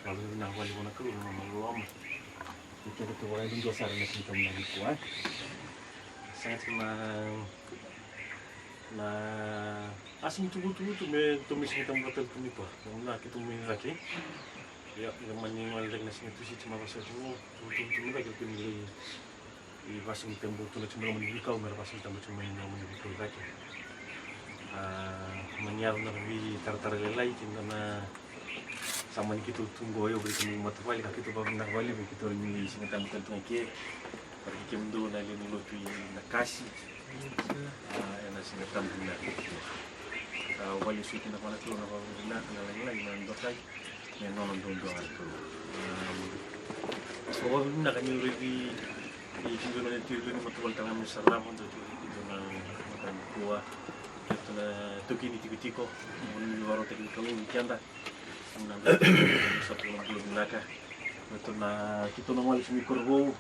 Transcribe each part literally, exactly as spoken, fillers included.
Vakavinavinaka vakalevu na Kalou na nona loloma. Ni keda tu vakayadudua sara na siga tabu nikua, e. Sega tiko na, na a siga tukutuku tu me tou mai siga tabu vakatale tu nikua. Na keitou mai cake. Ia, ia mani gole cake na siga Tusiti, ma vasa tu, tukutuku tu mai cake tu ni lai i vasa ni tabu tu na tiko mai loma ni veikau, mera vasa ni tabu tiko mai loma ni veikau i cake. A, mani yaco na veitaratara lailai, keda na sa mani keitou tu qo, o ira keitou matavuvale, ka keitou vakavinavinaka vakalevu vei keitou ni siga tabu tale tu ga i ke. Vata kei kemudou na lewe ni lotu i Nakasi. A, ena siga tabu vinaka. A, vakalesuya kina vua na Kalou na vakavinavinaka, na lagilagi, na dokai. Me nona duadua ga na Kalou. Au vakavinavinaka niu raici ni keitou na tiko ni matavuvale tale ga mai Sarava, dou tiko ni keitou na mataka nikua. Keitou na taukei ni tikotiko, mo ni vakarautaki ni Kalou vei keda. Na sa tu na bula vinaka. Keitou na, keitou na gole sara mai Korovou.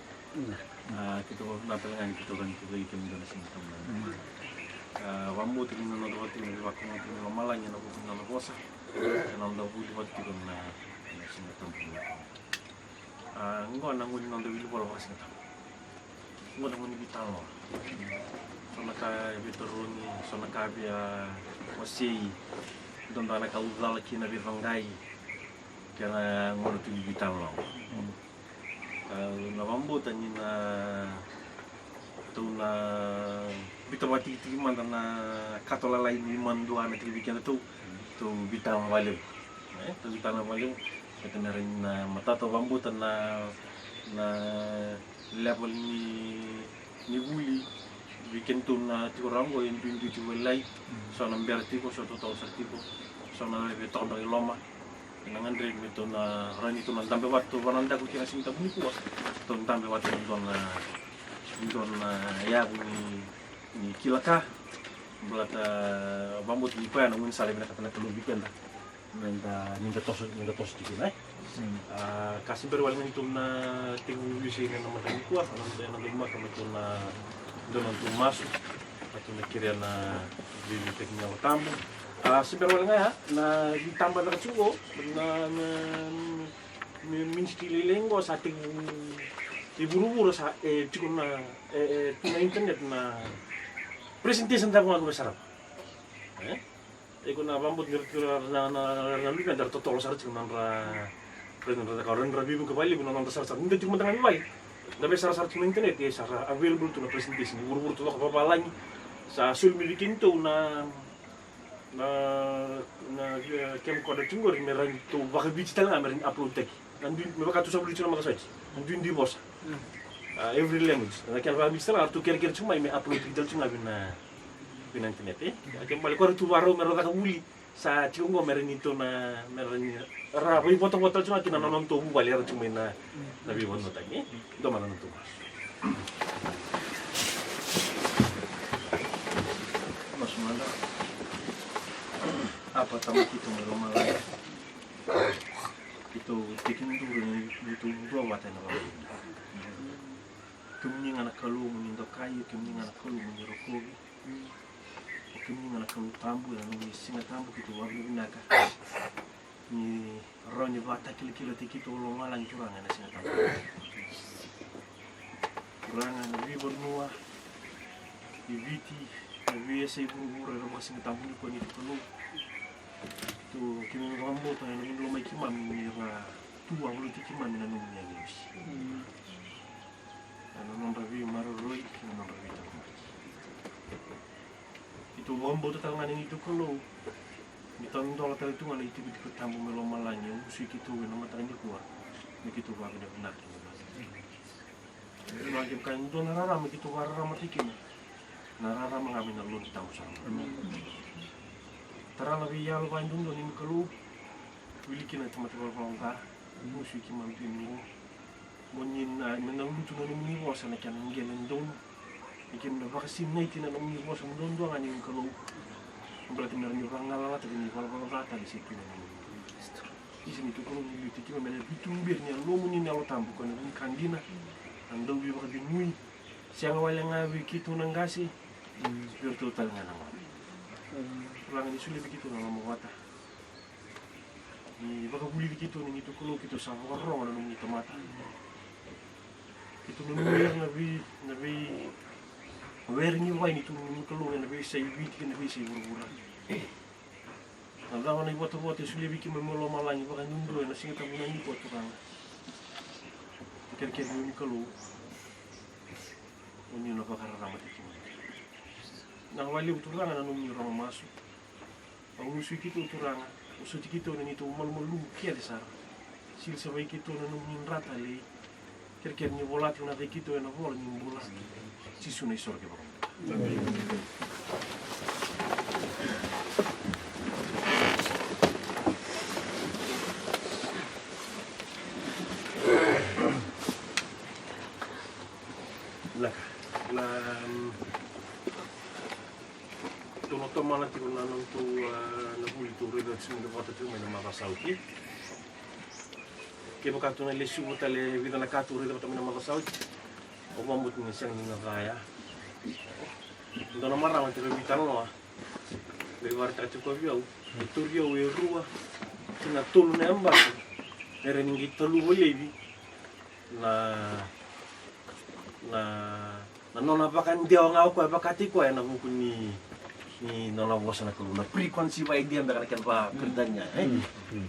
A, keitou vakavinavinaka tale ga ni keitou rawa ni keitou vei kemudou na siga tabu. A, vakabauta ni na noda vata tiko na veivakalougatataki ni lomalagi ena vuku ni nona vosa. Ena noda vuli vata tiko na, na siga tabu. A, qo na gauna ni noda wili vola vakasigatabu. Qo na gauna ni veitalanoa. So na ka e veitarogi, so na ka e via wasei, dua na ka ucala kina, veivaqai. Kena gauna tu ni veitalanoa. Au na vakabauta ni na tou na biuta vakatikitiki mada na kato lalai ni madua na tiki vei kedatou. Tou veitalanoa vakalevu. E, tou veitalanoa vakalevu. Keitou na rai na matata, au vakabauta na, na level ni, ni vuli vei kedatou na tiko rawa qo e duidui tiko lailai. So na bera tiko, so totolo sara tiko. So na lave toka beka i loma. Ena gadrevi me tou na rawa ni tou na dabe vata, tou vakanadaku kina siga tabu nikua. Tou dabe vata e dua na, dua na yavu ni, ni kila ka. Baleta vakabauta ni koya na gaunisala e vinakata na Kalou vei keda. Meda, meda toso, meda toso tiko kina, e. A, ka se bera wale ga ni tou na tekivu veisei ena mataka nikua, ena, ena dau maka me tou na, dua na tou masu. A, tou na kerea na veiliutaki ni Yalo Tabu. A, se bera wale ga ya na veitaba caka tiko na, na, mi-, ministry lailai qo sa tekivu i vuravura sa, e, tiko na, e, e, tu na internet na presentation cava ga ko me sarava. E? Iko na vakabauta ni ra tiko na, na, na, na luveda era totolo sara tiko na nodra, nodra, nodra, nodra veivuke vakalevu na nodra sarasara. Ni da tiko mada ga mai vale. Da via sarasara tiko na internet, e sa ra available tu na presentation. Ni vuravura tu vakavalagi. Sa soli mai vei kedatou na, na, na, e, camcorder tiko qori me rawa ni tou vakaviti tale ga me rawa ni upload taki. Na dui, me vaka tou sa vuli tiko na makasaiti. Na duidui vosa. A, every language. Na kena vakaviti tale ga, ratou kerekere tiko mai me upload taki tale tiko ga vei na, vei na internet, e. A, kena ibalebale ko ratou vakarau me ra caka vuli. Sa tiko qo me rawa ni tou na, me rawa ni ra veivotavota tale tiko ga kina na nodatou vuvale era tiko mai na, na veivanua tani, e. Dua mada na nodatou masu. Masu mada. Apa, Tamai keitou mai lomalagi. Keitou tekiduru ni keitou duavata ena vakavinavinaka. Kemuni ga na Kalou mo ni dokai, kemuni ga na Kalou mo ni rokovi. O kemuni ga na Kalou tabu, ena nomuni siga tabu keitou vakavinavinaka. Ni rawa ni vakatakilakilataki keitou lomalagi, Turaga, ena siga tabu. Turaga, na veivanua i Viti, na veiyasai vuravura era vakasiga tabu nikua, ni Kalou. Tou keimami vakabauta ena nomuni lomai keimami ni ra tu valuti keimami na nomuni agilosi. Ena nodra veimaroroi kei na nodra veitaqomaki. Keitou vakabauta tale ga ni neitou Kalou, ni tadola tale tu ga na itikotiko tabu mai lomalagi, e usuki keitou ena mataka nikua, me keitou vakavinavinaka kina vua. Keitou na qai kaya e dua na rarama keitou vakararamataki kina, na rarama ga mai na Loma ni Tabu sara. Tara na veiyalo vakayadudua ni Kalou, wili kina na tamata valavala ca, usuki keimami tu ni qo. Mo ni na, me na lutu na nomuni vosa na kena qele donu. Ni keimami na vakasinaiti na nomuni vosa duadua ga ni Kalou. Baleta me rawa ni vagalalataki na ivalavala ca tale se tu na nomuni. Isa ni Kalou, ni liutaki keimami ena veituberi ni Yalomuni na Yalo Tabu, ko na vuni ka dina, na dauveivakacegui. Sega wale ga vei keitou na qase, vei iratou tale ga na gone. Turaga, ni solia vei keitou na lomavata. Ni vakavulici keitou na neitou Kalou, keitou sa vakarorogo na nomuni tamata. Keitou nanumi ira na vei, na vei, na veiwere ni vai ni turaga ni Kalou ena veiyasai Viti kei na veiyasai vuravura. Na cava na ivotavota e solia vei keimami mai lomalagi vakaduadua ena Siga Tabu nikua, Turaga? Kerekere ni nomuni Kalou, o ni na vakararamataki keimami. Na vakalevu, Turaga, na nomuni rogo masu. Au gusui keitou, Turaga, vosoti keitou ena neitou malumalumu kece sara. Sili savai keitou ena nomuni dra talei. Kerekere ni vola tiko na yaca i keitou ena ivola ni bula. Jisu na isoro kei vakabula. Vinaka. Na, mm, tou na tomana tiko na nodatou, ah, na vuli tou raica tiko mai na macawa sa oti. Kevaka tou na lesuva tale e vica na ka tou raica vata mai na macawa sa oti, au vakabauta ni sega ni na ca ya. Dua na marama tiko e veitalanoa, me vakaraitaka tiko vei au, e tauri au e rua ki na tolu na yabaki me rawa ni qai taluva laivi na, na, na nona vakadewa ga o koya vakataki koya ena vuku ni, ni nona vosa na Kalou, na preconceived idea beka na kena vakaperitania, e?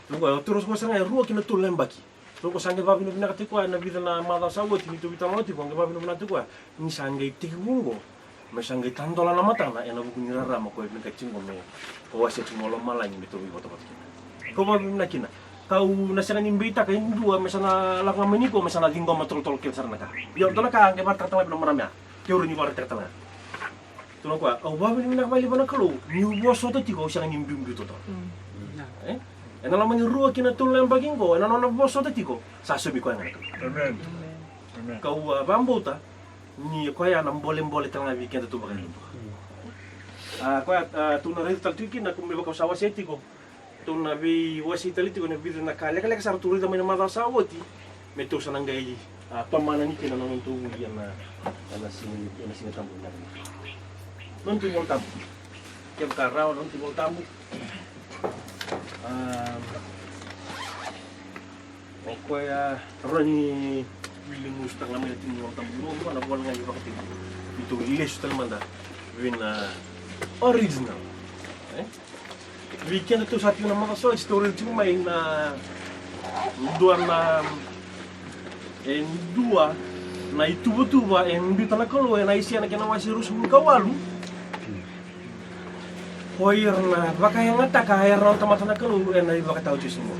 Tou koya, o tauri au sara ga e rua ki na tolu na yabaki. Tou koya sa qai vakavinavinakataki koya ena vica na macawa sa oti ni tou veitalanoa tiko, qai vakavinavinakataki koya ni sa qai tekivu oqo me sa qai tadola na matana ena vuku ni rarama koya e vinakati tiko me, ko wasea tiko mai lomalagi me tou veivotavota kina. Kau vakavinavinaka kina. Kau na sega ni beitaka e dua me sa na lako ga mai nikua me sa na ciqoma tolotolo kece sara na ka. Ia dua na ka qai vakaraitaka tale ga vei na marama ya. Ke ura ni vakaraitaka tale ga. Tou na koya, au vakavinavinaka vakalevu vua na Kalou niu vosota tiko, au sega ni biubiu totolo. E? Ena loma ni rua ki na tolu na yabaki oqo, ena nona vosota tiko, sa saumi koya ga na Kalou. Amen. Amen. Kau, ah, vakabauta ni koya na bolebole tale ga vei kedatou vakayadua. Ah, koya, ah, tou na raica tale tiko kina, ko me vaka au sa wasea tiko. Tou na veiwasei tale tiko ena vica na ka lekaleka sara tou raica mai na macawa sa oti, me tou sa na qai, ah, tomana ni kina na nodatou vuli ena, ena Siga, ena Siga Tabu vinaka nikua. Nodatou iVola Tabu. Kevaka rawa, nodatou iVola Tabu. Ah, o koya, rawa ni wili musutaka mai na tiki ni iVola Tabu. Noqu na vola ga ni vakatekivu. Ni tou lesu tale mada vei na original. E? Vei kedatou sa tiko na macawa sa oti, tou raica tiko mai na dua na, e dua na ituvatuva e biuta na Kalou ena Aisea na kena wase ruasagavulu ka walu. O ira na vakayagataka era na tamata na Kalou ena ivakataotioti oqo.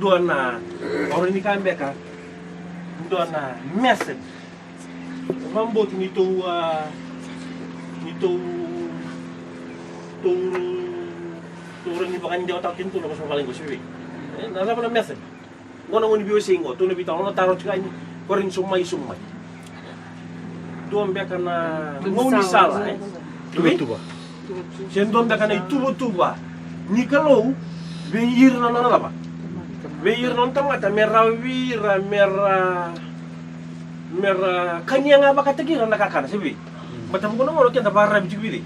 Dua na, o rawa ni kaya beka, dua na method. Vakabauta ni tou, ah, ni tou, tou, tou rawa ni vakadewataka kina tou na vosa vakalailai qo, se vei? E, na cava na method? Qo na gauna ni veiwasei qo, tou na veitalanoa, taro tiko yani, ko rawa ni sauma mai, sauma mai. Dua beka na gaunisala, e? Tuvatuva. Se dua beka na ituvatuva ni Kalou vei ira na nona cava? Vei ira na nona tamata, me rawa vei ira, me ra, me ra kania ga vakataki ira na kakana, se vei? Baleta vuku na gauna o keda vakararavi tiko vei cei?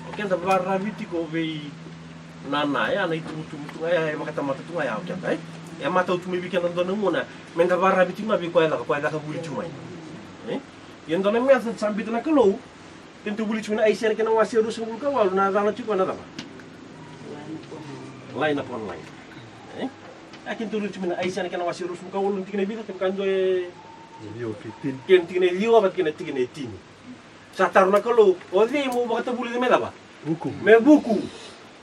O keda vakararavi tiko vei nana, ya na ituvatuva tu ga ya, e vakatamata tu ga ya o keda, e? E matau tu mai vei keda dua na gauna, meda vakararavi tiko ga vei koya caka, koya caka vuli tiko mai. E? Ia dua na method sa biuta na Kalou, keitou vuli tiko mai na Aisea na kena wase ruasagavulu ka walu, na yacana tiko na cava? Line upon line. E? A keitou vuli tiko mai na Aisea na kena wase ruasagavulu ka walu, na tikina e vica, kevaka dua e... Kena tikina e ciwa vata kei na tikina e tini. Sa taro na Kalou, o cei mo vakatavulica me cava? Vuku. Me vuku.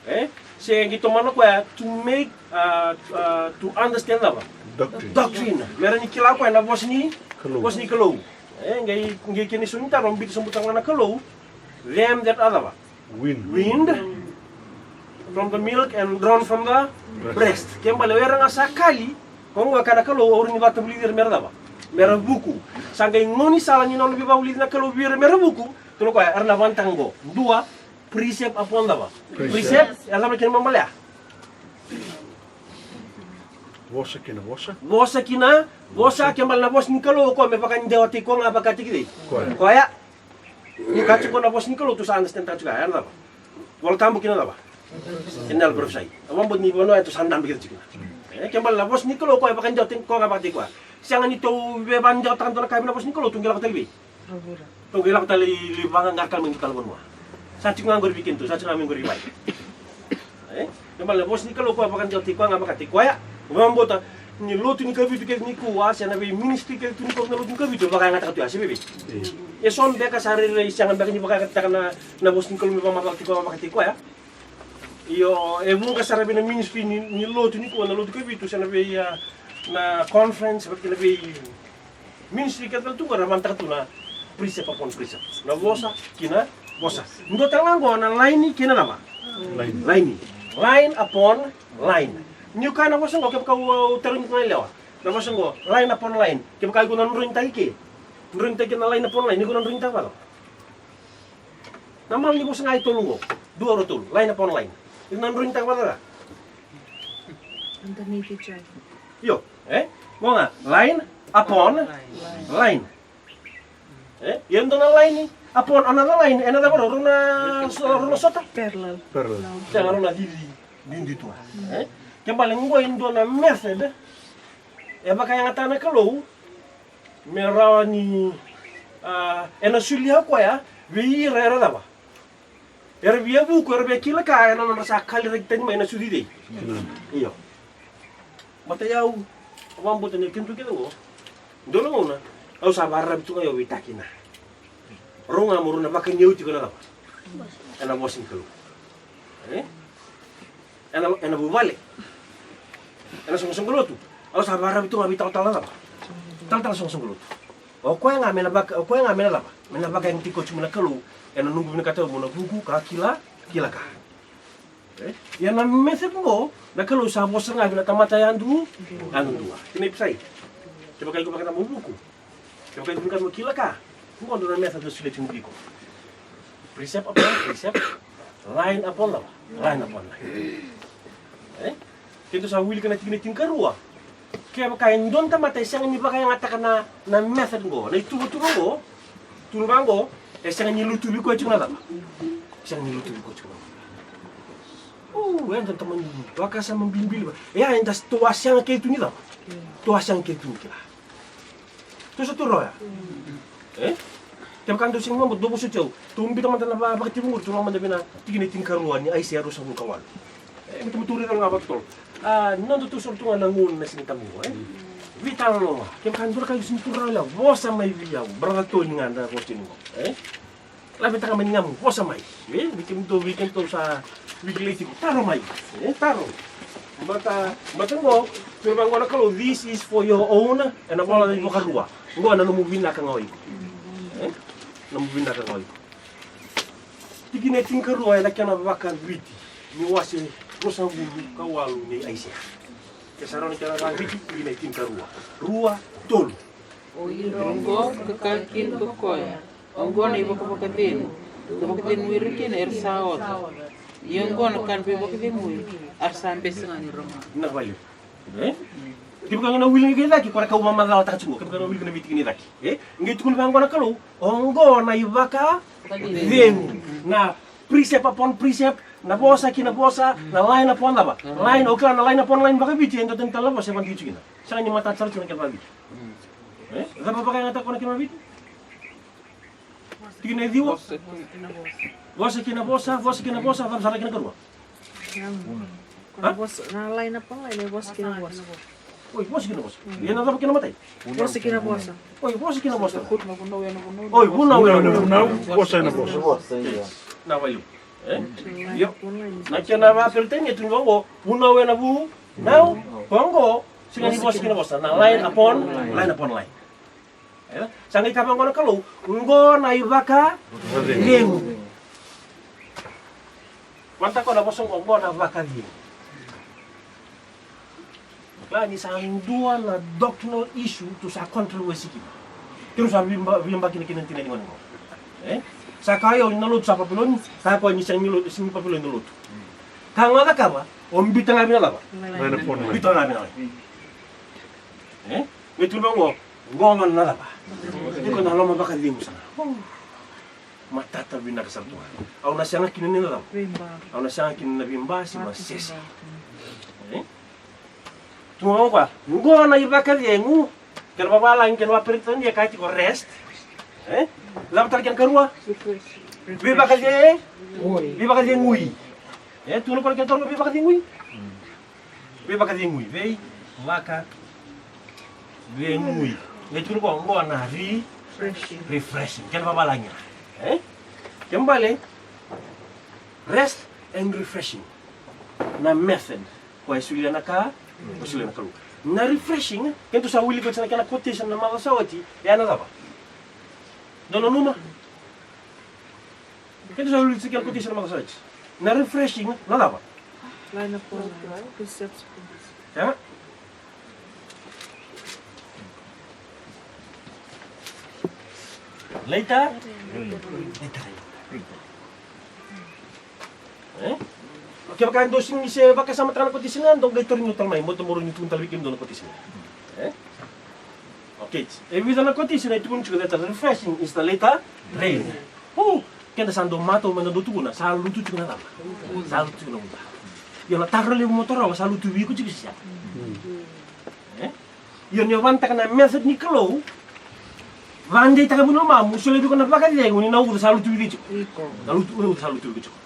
E? Se qai tomana koya, to make, ah, ah, to understand cava? Doctrine. Doctrine. Me rawa ni kila koya na vosa ni Kalou. Vosa ni Kalou. E, qai, qai kena isau ni taro, biuta sobu tale ga na Kalou. Them that are cava? Weaned. Weaned from the milk and drawn from the breast. Breast. Kena ibalebale o ira ga sa kali, ko qo e kaya na Kalou, au rawa ni vakatavulici ira me ra cava? Me ra vuku. Sa qai gaunisala ni nona veivakavulici na Kalou vei ira me ra vuku, tukuna o koya, era na vakayagataka qo. Dua, precept upon cava? Precept. Precept, e cava na kena ibalebale ya? Vosa kei na vosa. Vosa kei na vosa, kena ibalebale na vosa ni Kalou, o koya me vakadewataki koya ga vakataki cei? Koya. Koya. Ni kaya tiko na vosa ni Kalou, tou sa understand-taka tiko ya, ya na cava? Vola Tabu kei na cava? Kena yalo parofisai. Au vakabauta ni vanua e tou sa dabe kece tiko kina. E, kena ibalebale na vosa ni Kalou koya e vakadewa tiko, koya ga vakataki koya. Sega ni tou veivakadewataka dua na ka vei na vosa ni Kalou, tou qai lako tale i vei? Tou qai lako tale i vaqaqara tale mai na talavanua. Sa tiko ga qori vei keitou, sa tiko ga mai qori vei. E? Kena ibalebale na vosa ni Kalou koya e vakadewa tiko, koya ga vakataki koya. Au vakabauta ni lotu ni Kavitu kece nikua, se na veiministry kece tu nikua na lotu ni Kavitu, e vakayagataka tu ya, se vei? Eso beka sa rairai sega beka ni vakayagataka na, na vosa ni Kalou me vakamacala tiko, vakataki koya. Io, e vuqa sara vei na ministry ni, ni lotu nikua, na lotu Kavitu, se na vei, a, na conference, vata kei na veiministry kece tu qo, ra vagataka tu na precept upon precept. Na vosa ki na vosa. Dua tale ga qo na laini kei na cava? Laini. Laini. Line upon line. Niu kaya na vosa qo, kevaka au, au tarogi iko na yalewa. Na vosa qo, line upon line. Kevaka iko na droinitaki ke. Droinitaki na line upon line, iko na droinitaka vacava? Na mala ni vosa ga e tolu qo. Dua, rua, tolu. Line upon line. Iko na droinitaka vacava? Underneath each other. Io, e? Mo ga, line upon line. E? Ia e dua na line upon another line, e na cava rau, rau na so-, rau na sota? Parallel. Parallel. Sega, rau na cici duidui tu ga. E? Kena ibalebale qo e dua na method e vakayagataka na Kalou me rawa ni, a, e na solia o koya vei ira era cava? Era via vuku, era via kila ka, e na nodra sa kaliraki tani mai na sucu i cei? Io. Baleta i au, au vakabauta ni keitou kece qo, dua na gauna au sa vakararavi tu ga i au vei takina. Rau ga mo rau na vakani au tiko e na cava? E na vosa ni Kalou. E? E na, e na vuvale. E na soqosoqo lotu. Au sa vakararavi tu ga vei talatala cava? Talatala soqosoqo lotu. O koya ga me na vaka, o koya ga me na cava? Me na vakayagataki koya tiko mai na Kalou. E na noqu vinakata au mo na vuku ka kila, kila ka. E? Ia na method qo, na Kalou sa vosa ga vei na tamata yadu, yadudua. Kena ipisai. Kevaka iko vaka na mo vuku. Kevaka iko vinakata mo kila ka. Qo dua na method au solia tiko vei iko. Precept upon precept, line upon line, line upon line. E? Keitou sa wilika na tikina e tinikarua. Kevaka e dua na tamata e sega ni vakayagataka na, na method qo, na ituvatuva qo, tuva qo, e sega ni lutuvi koya tiko na cava? Sega ni lutuvi koya tiko na cava? O, e dua na tamani vakasama bilibili va. E, a, eda tou a sega kece tu ni cava? Tou a sega kece tu ni kila. Tou sa tu rawa ya. E? Kevaka dou sega ni vakabauta, dou vosoti au. Tou biuta mada na va-, Vakatekivu qori, tou lako mada vei na tikina e tinikarua ni Aisea ruasagavulu ka walu. E, me tou, me tou raica ga vakatotolo. A, noda tou soro tu ga na gauna na Siga Tabu qo, e? Veitalanoa. Kevaka dua na ka e sega ni tu rawa ya, vosa mai vei au. Brother Tony ga da vosa tiko qo, e? Lavetaka mai ni gamu, vosa mai. E, vei kemudou, vei kemudou sa veikilai tiko, taro mai. E, taro. Baleta, baleta qo, tukuna vaqo na Kalou, this is for your own, ena vola i Vakarua. Qo na nomu vinaka ga o iko. E? Nomu vinaka ga o iko. Tikina e tinikarua ena kena vakaviti ni wase ruasagavulu ka walu nei Aisea. Ke sa rawa ni kena vakaviti, tikina e tinikarua. Rua, tolu. O ira oqo ka kaya kina ko koya, oqo na ivakavakacegu, ka vakacegui ira kina era sa ota. Ia oqo na ka ni veivakacegui, a ra sa bese ga ni rogoca. Na vale. E? Kevaka ga na wili ga i cake, ko na kau mamacalataka tiko, kevaka ga na wili ga na veitikina i cake. E? Qai tukuna vaqo na Kalou, oqo na ivakacegu. Na precept upon precept, na vosa ki na vosa, na line upon cava? Line, o kila na line upon line vakaviti, e dua tani tale na vosa e vakadikeva tiko kina. Sega ni matata sara tiko na kena vakaviti. E? Cava vakayagataka ko na kena vakaviti? Tikina e ciwa. Vosa ki na vosa, vosa ki na vosa, cava sara kena karua? Ko na vosa, na line upon line, e vosa ki na vosa. Oi, vosa ki na vosa. Ia na cava kena matai? Vosa ki na vosa. Oi, vosa ki na vosa. Oi, vunau ena vunau. Vunau, vosa ena vosa. Na valiu. E? Io. Na kena vakaperitania e tukuna vaqo, vunau ena vunau, ko qo, sega ni vosa ki na vosa. Na line upon, line upon line. E? Sa qai kaya vaqo na Kalou, qo na ivakacegu. Vata ko na vosa qo, qo na vakacegu. Kila ni sa dua na doctrinal issue tu sa controversy kina. Keirau sa veiba-, veiyabaki kina, kina, kina ni gone qo. E? Sa kaya o ni na lotu sa Papiloni, sa kaya o ni sega ni lotu, sega ni Papiloni na lotu. Ka ga cakava, o biuta ga vei na cava? Line upon line. Biuta ga vei na line. E? Me tukuna vaqo, qo ga na cava? Iko na loma vakacegu sara. matata vinaka sara tu ga. Au na sega kina ni na cava? Au na sega kina na veiba se na sese. E? Tu ga qo, qo na ivakacegu. Kena vavalagi, kena vaperitania e kaya tiko rest. E? Cava tale kena karua? Veivakace-, veivakacegui. E, tu na kena karua veivakacegui. Veivakacegui, veivakacegui. E tukuna qo, qo na re-, refreshing. Kena vavalagi. E? Kena bale, rest and refreshing. Na method. Ko e solia na ka, ko e solia na Kalou. Na refreshing, keitou sa wilika oti na kena quotation na macawa sa oti, e a na cava? Dou nanuma? Keitou sa wilika oti na kena quotation na macawa sa oti. Na refreshing, na cava? Line upon line, precept upon precept. Ia. Later. Later. E? Kevaka dou sega ni se vakasamataka na quotation, dou qai tauri tale mai, mo dou, mo rawa ni tukuna tale vei kemudou na quotation. E? Okay. E vica na quotation e tukuna tiko that refreshing is the latter rain. O, keda sa dau matau meda dau tukuna, sa lutu tiko na cava? Sa lutu tiko na uca. Io, na taro levu mo taroga, sa lutu vei iko tiko se sega? E? Io, ni o vagataka na method ni Kalou, vakadeitaka vei lomamu, solia vei iko na vakacegu ni na uca sa lutu vei iko tiko. Na lutu, na uca sa lutu vei iko tiko.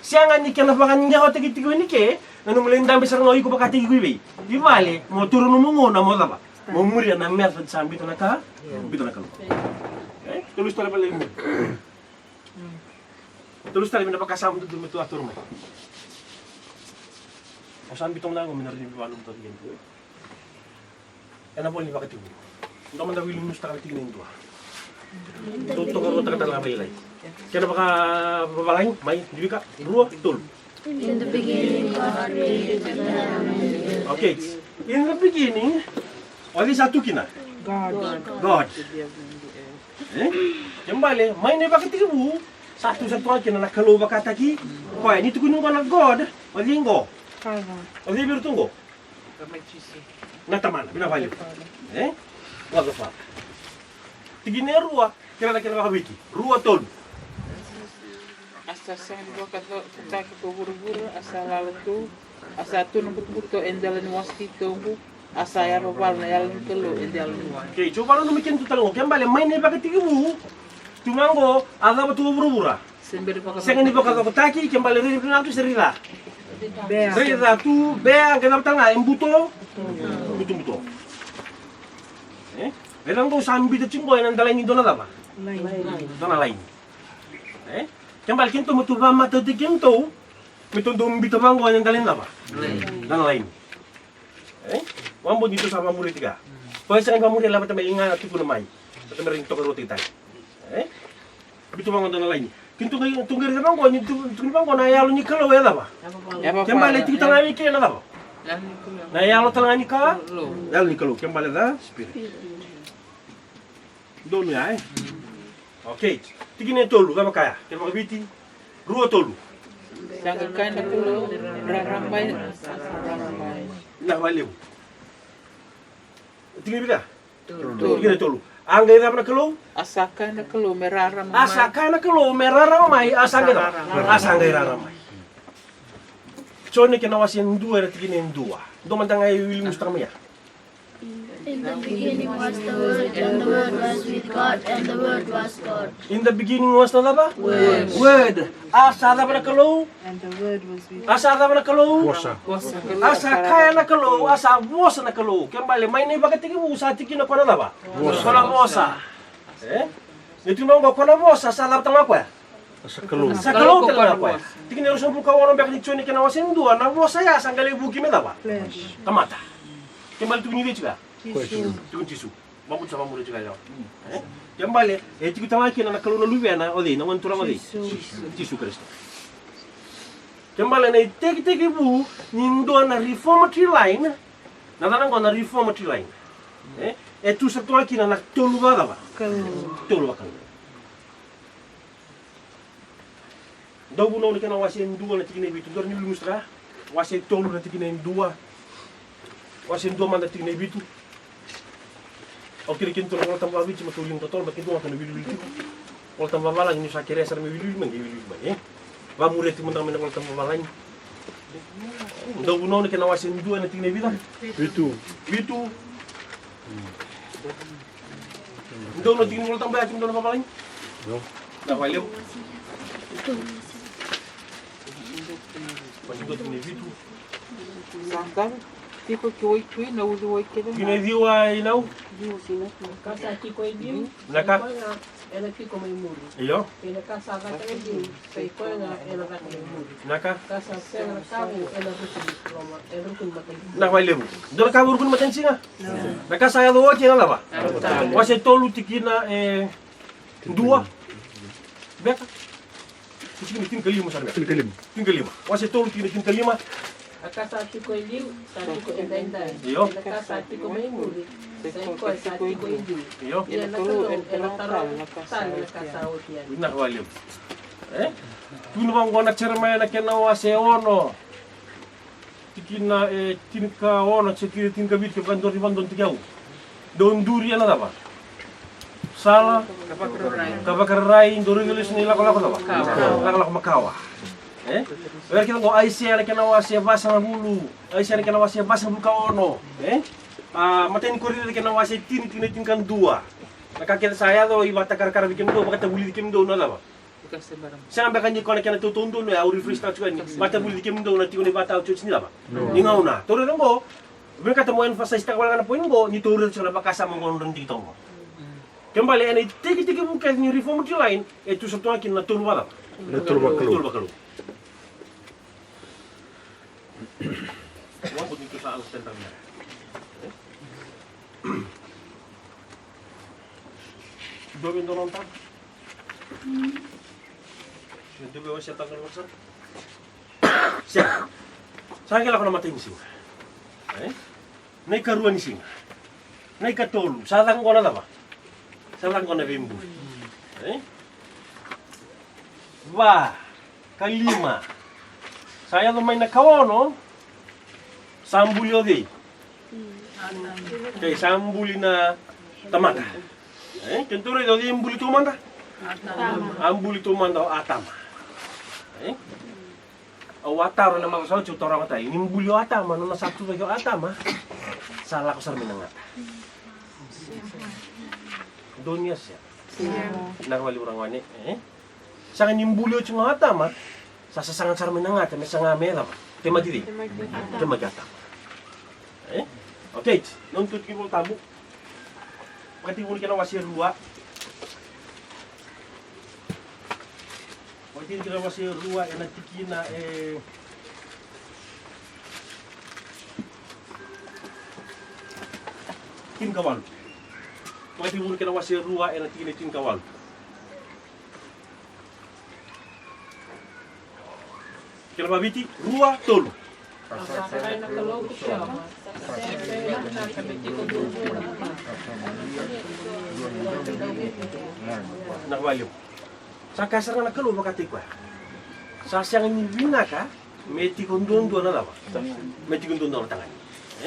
Sega ni kena vakadewataki tiko ni ke, na nomu lai dabe sara ga o iko vakataki iko i vei? I vale, mo taura nomu gauna mo cava? Mo muria na method sa biuta na ka, biuta na Kalou. E? Tou lesu tale vale. Tou lesu tale mai na vakasama dudu me tou a taura mai. O sa biuta mada ga me na rai ni veivalu me tou tiko. Ena vola ni Vakatekivu. Dou mada wili musutaka na tikina e dua. Dou tokaruataka tale ga mai lailai. Kena vakavavalagi mai, Livika, rua, tolu. In the beginning, God created the heaven and the earth. Okay. In the beginning, o cei sa tu kina? God. God. E? Kena bale, mai na iVakatekivu, sa tu sa tu ga kina na Kalou vakataki koya. Ni tukuni qo na God, o cei qo? Father. O cei vei iratou qo? Na Tamana, vinaka vakalevu. E? God the Father. Tikina e rua, kena, kena vakaviti. Rua, tolu. A sa sega ni vakacokotaki ko vuravura, a sa lala tu, a sa tu na butobuto e dela ni wase titobu, a sa yavavala na Yalo ni Kalou e dela ni wai. Okay, so vakananumi kina tu tale qo, kena bale mai na iVakatekivu, tu ga qo, a cava tu ko vuravura? Sega ni vakacokotaki, kena bale raica vinaka tu se raica. Bea. Raica tu, bea, qai cava tale ga, e buto. Butobuto. E? Raica qo sa biuta tiko qo ena dela ni dua na cava? Laini. Dua na laini. E? Kena bale keitou me tou vakamatautaki keitou, me tou dau biuta vaqo ena dela ni cava? Dua na laini. E? Vakabauti ni tou sa vakamuria tiko ya. Ko e sega ni vakamuria, lako vata mai, ga na tukuna mai. Vata mai, rawa ni tokaruataki tale. E? Biuta vaqo dua na laini. Keitou qai, tou qai raica vaqo ni tu, tukuni vaqo na Yalo ni Kalou e cava? Kena bale tiko tale ga vei keda na cava? Na Yalo tale ga ni Ka-, Yalo ni Kalou. Kena bale the Spirit. Donu ya, e? Okay. Tikina e tolu, cava kaya? Kena vakaviti, rua, tolu. Sa qai kaya na Kalou, rarama mai, rarama mai. Vinaka vakalevu. Tikina e vica? Tolu. Tikina e tolu. A qai cava na Kalou? A sa kaya na Kalou me rarama mai. A sa kaya na Kalou me rarama mai, a sa qai cava? A sa qai rarama mai. Joni kena wase dua ena tikina e dua. Dou mada qai wili musutaka mai ya. In the beginning was the Word, and the Word was with God, and the Word was God. In the beginning was the cava? Word. Word. A sa cava na Kalou? And the Word was with God. A sa cava na Kalou? Vosa. A sa kaya na Kalou, a sa vosa na Kalou. Kena bale mai na iVakatekivu sa tiki na ko na cava? Vosa. Ko na vosa. E? Ni tiki na ko na vosa, sa cava tale ga koya? Sa Kalou. Sa Kalou tale ga koya. Tikina e ruasagavulu ka ono beka ni Joni kena wase dua, na vosa ya sa qai lai vuki me cava? Tamata. Kena bale tukuni vei Jisu ya? Jisu. Tukuni Jisu. Vabutu sa vamuri Jisu ya. E? Kena bale, e tiko tale ga kina na Kalou na Luvena, o cei, na Gone Turaga o cei? Jisu. Jisu Karisito. Kena bale na itekitekivu ni dua na reformatory line, na cava qo na reformatory line? E? E tu sa tu ga kina na tolu vakacava? Kalou. Tolu vakalou. Dauvunau na kena wase e dua na tikina e vitu, dou rawa ni wili musutaka. Wase e tolu na tikina e dua. Wase e dua mada tikina e vitu. Au kere kina tou na Vola Tabu vakaviti, ma tou liga totolo, ma keitou ga tou na wiliwili tiko. Volatabu vavalagi, ni sa kerea sara me wiliwili mai, qai wiliwili mai, e? Vamuria tiko mada ga mai na Volatabu vavalagi. Dauvunau na kena wase dua, ena tikina e vica? Vitu. Vitu. Dou na tikina ni Volatabu ya, tiko dou na vavalagi. Io. Na vale. Wase dua, tikina e vitu. Sa qai tiko ki waitui na uciwai kece ga. Tikina e ciwa, Inau. Ciwa, Inau. Ka sa tiko e liu. Na ka? Ena tiko mai muri. Io. Kei na ka sa caka e liu, sa i koya ga ena caka mai muri. Na ka? Ka sa sega na ka vou ena ruku ni loma, ena ruku ni matanisiga. Na ka vei levu. Dua na ka vou ruku ni matanisiga? Na ka sa yaco oti ena cava? Wase tolu tikina e dua. Beka. Tikina tinikalima sara beka. Tinikalima. Tinikalima. Wase tolu tikina tinikalima. A ka sa tiko e liu, sa tiko edaidai. Io. Ia na ka sa tiko mai muri, sa i koya sa tiko e liu. Io. Ia na Kalou ena taroga tale na ka sa oti yani. Vinaka vakalevu. E? Tukuna vaqo na Jeremaia na kena wase ono. Tikina e tinikaono, se tikina tinikavitu, kevaka dou raica vaqo, dou duri ena cava? Sala ka vakararai, dou raica lesu na ilakolako cava? Lakolako makawa. E? Era kece qo, Aisea na kena wase vasagavulu, Aisea na kena wase vasagavulu ka ono. E? A, matai ni Korinica na kena wase tini, tikina tinikadua. Na ka kece sa yaco, i vakatakarakara vei kemudou, vakatavulici kemudou na cava? Sega beka ni ko na kena tautaudonu, e, au refresh taka tiko yani, vakatavulici kemudou na tiko ni vakataotioti ni cava? Ni gauna. Tou raica qo, vinakata mo emphasize taka wale ga na point qo, ni tou raica tiko na vakasama qo, nodra dikitaka qo. Kena ibalebale ena itekitekivu kece ni Reformed line, e tu sara tu ga kina na tolu vakacava? Na tolu vakalou. Tolu vakalou. Dua vei dua na taba. Dua vei wasea tale ga na vaka sara. Sega. Sa qai lako na matai ni siga. E? Na ikarua ni siga. Na ikatolu. Sa caka qo na cava? Sa caka qo na veibuli. E? Va. Ka lima. Sa yaco mai na ka ono. Sa buli o cei? Kei sa buli na tamata. E, keitou raica o cei buli taumada? A buli taumada o Atama. E? Au a taro ena macawa sa oti, au taroga tale. Ni buli o Atama, nona sa tucake o Atama, sa lako sara mai na gata. Dou ni a sega? Vinaka vakalevu ragone, e? Sega ni buli oti ga o Atama, sa sasaga sara mai na gata, me saga me cava? Temaki cei? Temaki Atama. E? Okay, nona tu tiki Volatabu. Vakatekivu ni kena wase rua. Vakatekivu ni kena wase rua, ena tikina e tinikawalu. Vakatekivu ni kena wase rua, ena tikina e tinikawalu. Kena vaviti, rua, tolu. Na valiu. Sa kaya sara ga na Kalou vakataki koya. Sa sega ni vinaka me tiko duadua na cava? Me tiko duadua na tagane.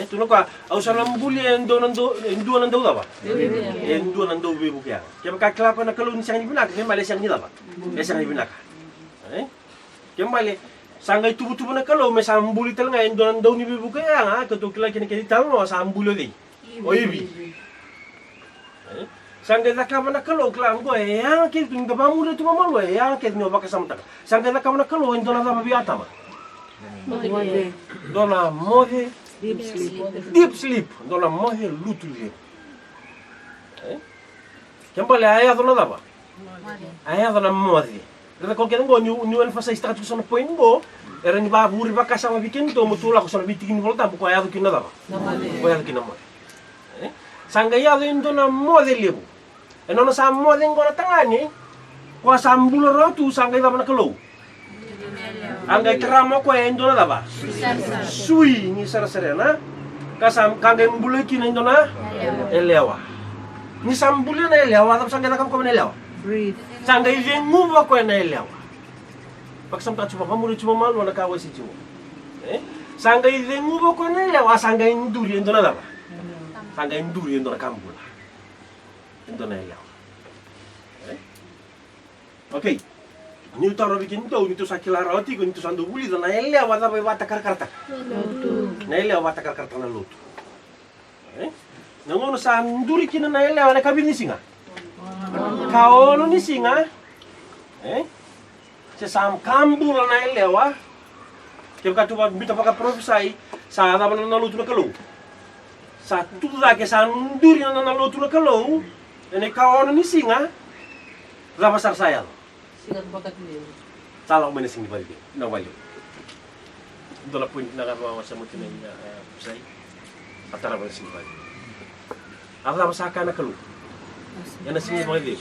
E, tukuna o koya, au sa na buli e dua na dau, e dua na dau cava? E dua na dau veivuke yaga. Kevaka kila koya na Kalou ni sega ni vinaka, kena ibalebale e sega ni cava? E sega ni vinaka. E? Kena ibalebale, sa qai tuvatuva na Kalou me sa buli tale ga e dua na dau ni veivuke yaga, keitou kila kina kece italanoa sa buli o cei? O Ivi. E? Sa qai cakava na Kalou, kila qo e yaga kece tu, ni da vakamuria tu vakamalua, e yaga kece ni o vakasamataka. Sa qai cakava na Kalou e dua na cava vei Atama? Moce. Dua na moce. Deep sleep. Deep sleep. Dua na moce lutu levu. E? Kena ibalebale a yaco na cava? A yaco na moce. Raica ko kece qo, niu, niu emphasize taka tiko so na point qo, era ni vakavure vakasama vei kemudou mo tou lako so na veitiki ni Volatabu ko a yaco kina na cava? Ko a yaco kina na moce. E? Sa qai yaco e dua na moce levu. E nona sa moce qo na tagane, ko a sa bula rawa tu, sa qai cava na Kalou? A qai tarama o koya e dua na cava? Sui ni sarasara, na? Ka sa, ka qai bula kina e dua na yalewa. Ni sa bula na yalewa, a cava sa qai cakava o koya na yalewa? Sa qai ceguva o koya na yalewa. Vakasamataka tiko, vakamuria tiko vakamalua na ka au a sema tiko. E? Sa qai ceguva o koya na yalewa, a sa qai duri e dua na cava? Sa qai duri e dua na ka bula. E dua na yalewa. E? Okay. Niu tarovi kemudou, ni tou sa kila rawa tiko, ni tou sa dau vulica na yalewa cava e vakatakarakaraka. Na yalewa vakatakarakaraka na lotu. E? Na gauna sa duri kina na yalewa na kavitu ni siga. Kaono ni siga. E? Se sa ka bula na yalewa. Kevaka tou vakabiuta vakaparofisai, sa cava na nona lotu na Kalou? Sa tu cake, sa duri na nona lotu na Kalou. Ena ikaono ni siga. Cava sara sa yaco? Siga ni vakacegu. Sa lako mai na siga ni vakacegu. Na vakacegu. Dua na point na ka vakawasamati na ina, e, sai. A tarava na siga ni vakacegu. A cava sa kaya na Kalou? Ena siga ni vakacegu.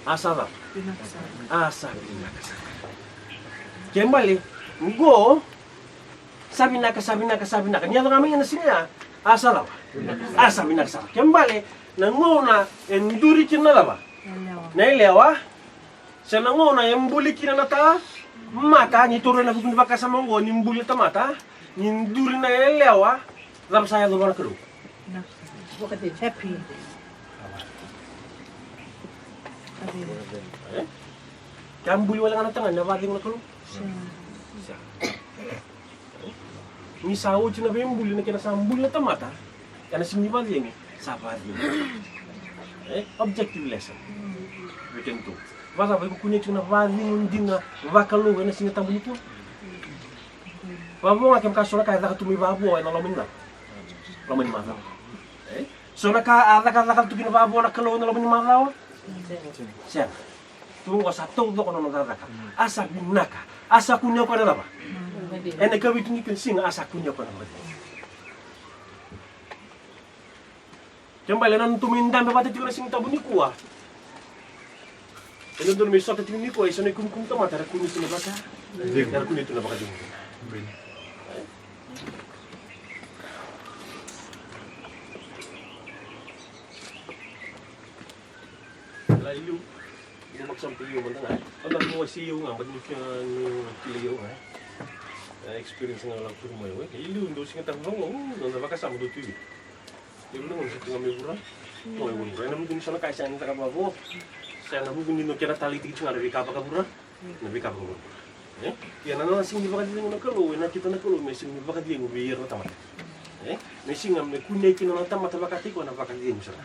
A sa cava? A sa vinaka sara. Kena ibalebale, qo, sa vinaka, sa vinaka, sa vinaka. Ni yaco ga mai ena siga ya, a sa cava? A sa vinaka sara. Kena ibalebale, na gauna e duri kina na cava? Na yalewa. Se na gauna e buli kina na tamata, ni taura ena vuku ni vakasama oqo ni buli na tamata, ni duri na yalewa, cava sa yaco vua na Kalou? Happy. E? Ke a buli wale ga na tagane, na vakacegu na Kalou? Sega. Ni sa oti na veibuli, na kena sa buli na tamata, ena siga ni vakacegu, sa vakacegu. E, objective lesson. We can do. Vacava, iko kunea tiko na vakacegu dina vakalou ena Siga Tabu nikua? Vavo ga kevaka so na ka e caka tu mai vavo ena loma ni cava? Loma ni macawa. E? So na ka a cakacaka tu kina vavo na Kalou ena loma ni macawa? Sega. Tu qo sa taucoko na nona cakacaka. A sa vinaka. A sa kunea o koya na cava? Ena ikavitu ni kena siga, a sa kunea o koya na vakacegu. Kena ibalebale na nodatou mai dabe vata tiko na Siga Tabu nikua. E dodonu me sota tiko nikua, e so na ikumukumu tamata era kunea tu na vaka. Era kunea tu na vakacegu. Lai liu. Io, maka sa maka io mada ga. Au na vua se io ga, but ni kila, ni kila io ga. E, experience ga lako tiko mai, e. Ke iliu, dou siga tale vaqo, mm, noda vakasama dou tu iliu. Io, na gauna sa tu ga mai vura. Tu ga mai vura. Ena vuku ni so na ka e sega ni caka vavo. Sega na vuku ni no kena talei tiko ga na veika vakavura. Na veika vakavura. E? Ia na nona siga ni vakacegu na Kalou, e nakita na Kalou me siga ni vakacegu vei ira na tamata. E? Me siga me kunei kina na tamata vakataki koya na vakacegu sara.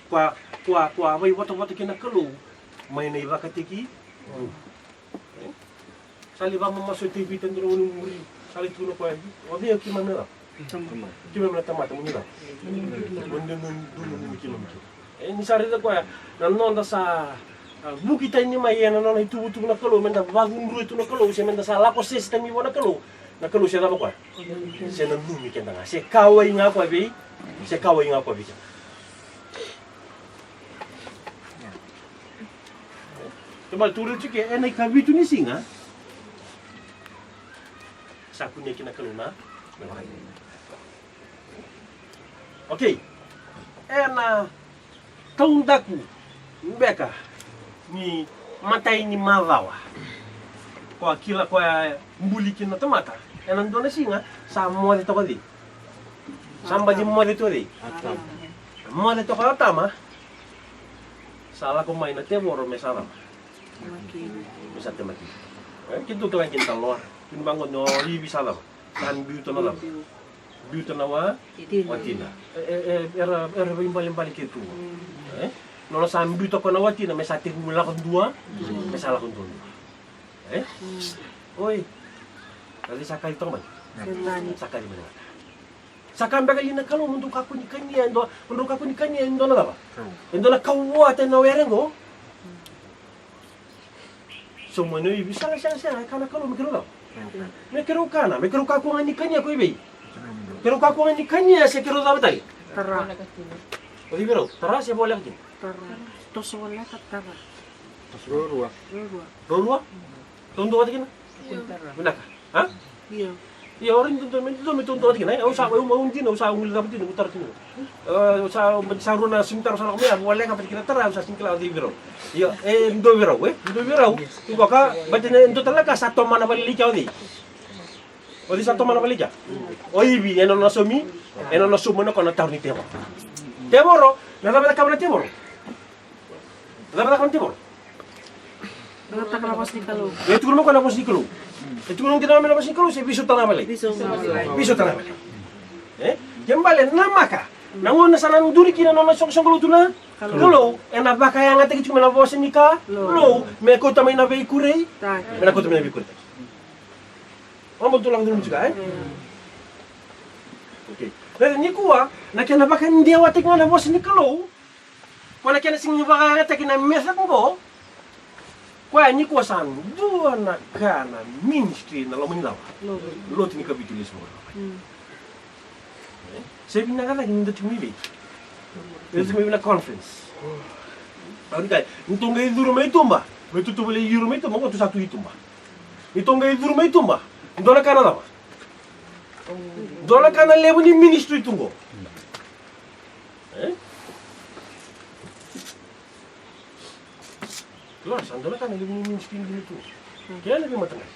Koya, koya, koya a vaivotavota kei na Kalou mai na ivakatekivu. E? Sa lai vakamamasu o Tevita e dua na gauna i muri. Sa lai tukuna o koya, o cei o keimami na cava? Keimami na tamata, mo ni cava? Mo ni dua, mo ni dua, mo ni keimami kina. E, ni sa raica koya na noda sa, a, vuki tani mai ena nona ituvatuva na Kalou, meda vacudrui tu na Kalou, se meda sa lako sese tani mai vua na Kalou. Na Kalou se cava koya? Se nanumi keda ga, se kauwai ga koya vei, se kauwai ga koya vei keda. Kemali tukuna tiko ena ikavitu ni siga. Sa kunei kina Kalou na. Okay. Ena taudaku beka ni matai ni macawa. Koya kila koya buli kina na tamata. Ena dua na siga sa moce toka o cei? Sa baci moce tu o cei? Atama. Moce toka o Atama. Sa lako mai na tevoro me sa cava? Me sa temaki. E, keitou kila kina taloa. Kina vaqo ni o Ivi sa cava? Sa biuta na cava? Biuta na wa? Watina. E, e, e, era, era veibalebale keitou. E? Nona sa biuta ko na watina, me sa tekivu lako dua, me sa lako dua dua. E? Oi. Adi sa kali toka mai. Sa kali mai. Sa ka beka li na Kalou mo dou kakua ni kania e dua, mo dou kakua ni kania e dua na cava? E dua na kauwata ena were qo. So mo na Ivi, sega, sega, sega, e ka na Kalou me keirau cava? Me keirau kana, me keirau kakua ga ni kania ko i vei? Keirau kakua ga ni kania se keirau cava tale? Tara. O cei vei rau? Tara se voleka kina? Tara. Toso voleka, tara. Ruarua. Ruarua? Ruarua? Taudua vata kina? Io. Vinaka. A? Io. Io, ori dodonu me, dodonu me taudua vata kina, e? Au sa, au, au dina, au sa, au guli cava dina, au tara kina. E, au sa, au sa rua na sini tara, au sa lako mai, au voleka vata kina tara, au sa sini kila o cei vei rau. Io, e, dua vei rau, e? Dua vei rau. Io. Iko ka, vata na, dua tale na ka sa tomana vale i kea o cei? O cei sa tomana vale i kea? O Ivi, ena nona saumi, ena nona sauma na koya na taro ni tevoro. Tevoro, na cava e cakava na tevoro? Na cava e cakava na tevoro? Vakataka na vosa ni Kalou. E tukuna mai koya na vosa ni Kalou. E tukuna mai kina na vosa ni Kalou, se veisautaka na vale. Veisautaka na vale. Veisautaka na vale. E? Kena ibalebale namaka. Na gauna sa na duri kina na nona soqosoqo lotu na Kalou. Kalou. Ena vakayagataki tiko mai na vosa ni Kalou. Kalou. Me kauta mai na veikureitaki. Taka. Me na kauta mai na veikureitaki. Oba tu lako duru tiko, e? Mm. Okay. Raica nikua, na kena vakadewataki ga na vosa ni Kalou. Ko na kena sega ni vakayagataki na method qo. Koya nikua sa dua na ka na ministry na loma ni cava? Lotu. Lotu ni Kavitu lesu. Mm. E? Se vinaka cake ni da tiko mai vei? Da tiko mai vei na conference. Au ni kai, ni tou qai curu mai tuba. Mai tutuva le yuru mai tuba, qo tou sa tu i tuba. Ni tou qai curu mai tuba. Dua na ka na cava? Dua na ka na levu ni ministry tu qo. E? Kila, sa dua na ka na levu ni ministry dina tu. Kena veimataqali.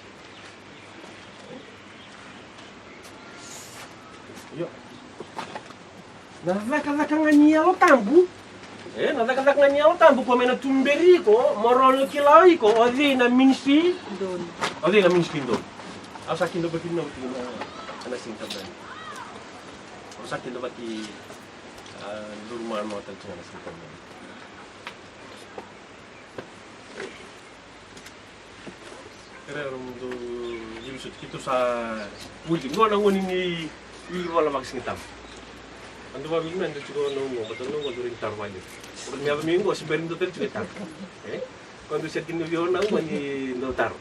Io. Na cakacaka ga ni Yalo Tabu. E, na cakacaka ga ni Yalo Tabu, ko me na tuberi iko, mo rawa ni kila iko, o cei na ministry. Donu. O cei na ministry donu. Au sa kidavaki na, na, na siga tale. Au sa kidavaki, a, duru mano tale tiko na siga tale. Kere era mudu liu soti keitou sa vuli. Qo na gauna ni, ni vola vakasigatabu. Eda vavili me da tiko na umo, bata na umo duri ni taro vale. Ora ni yaco mai qo, se bera ni dau tale tiko e taro. E? Ko dau seti ni vio na umo ni dau taro.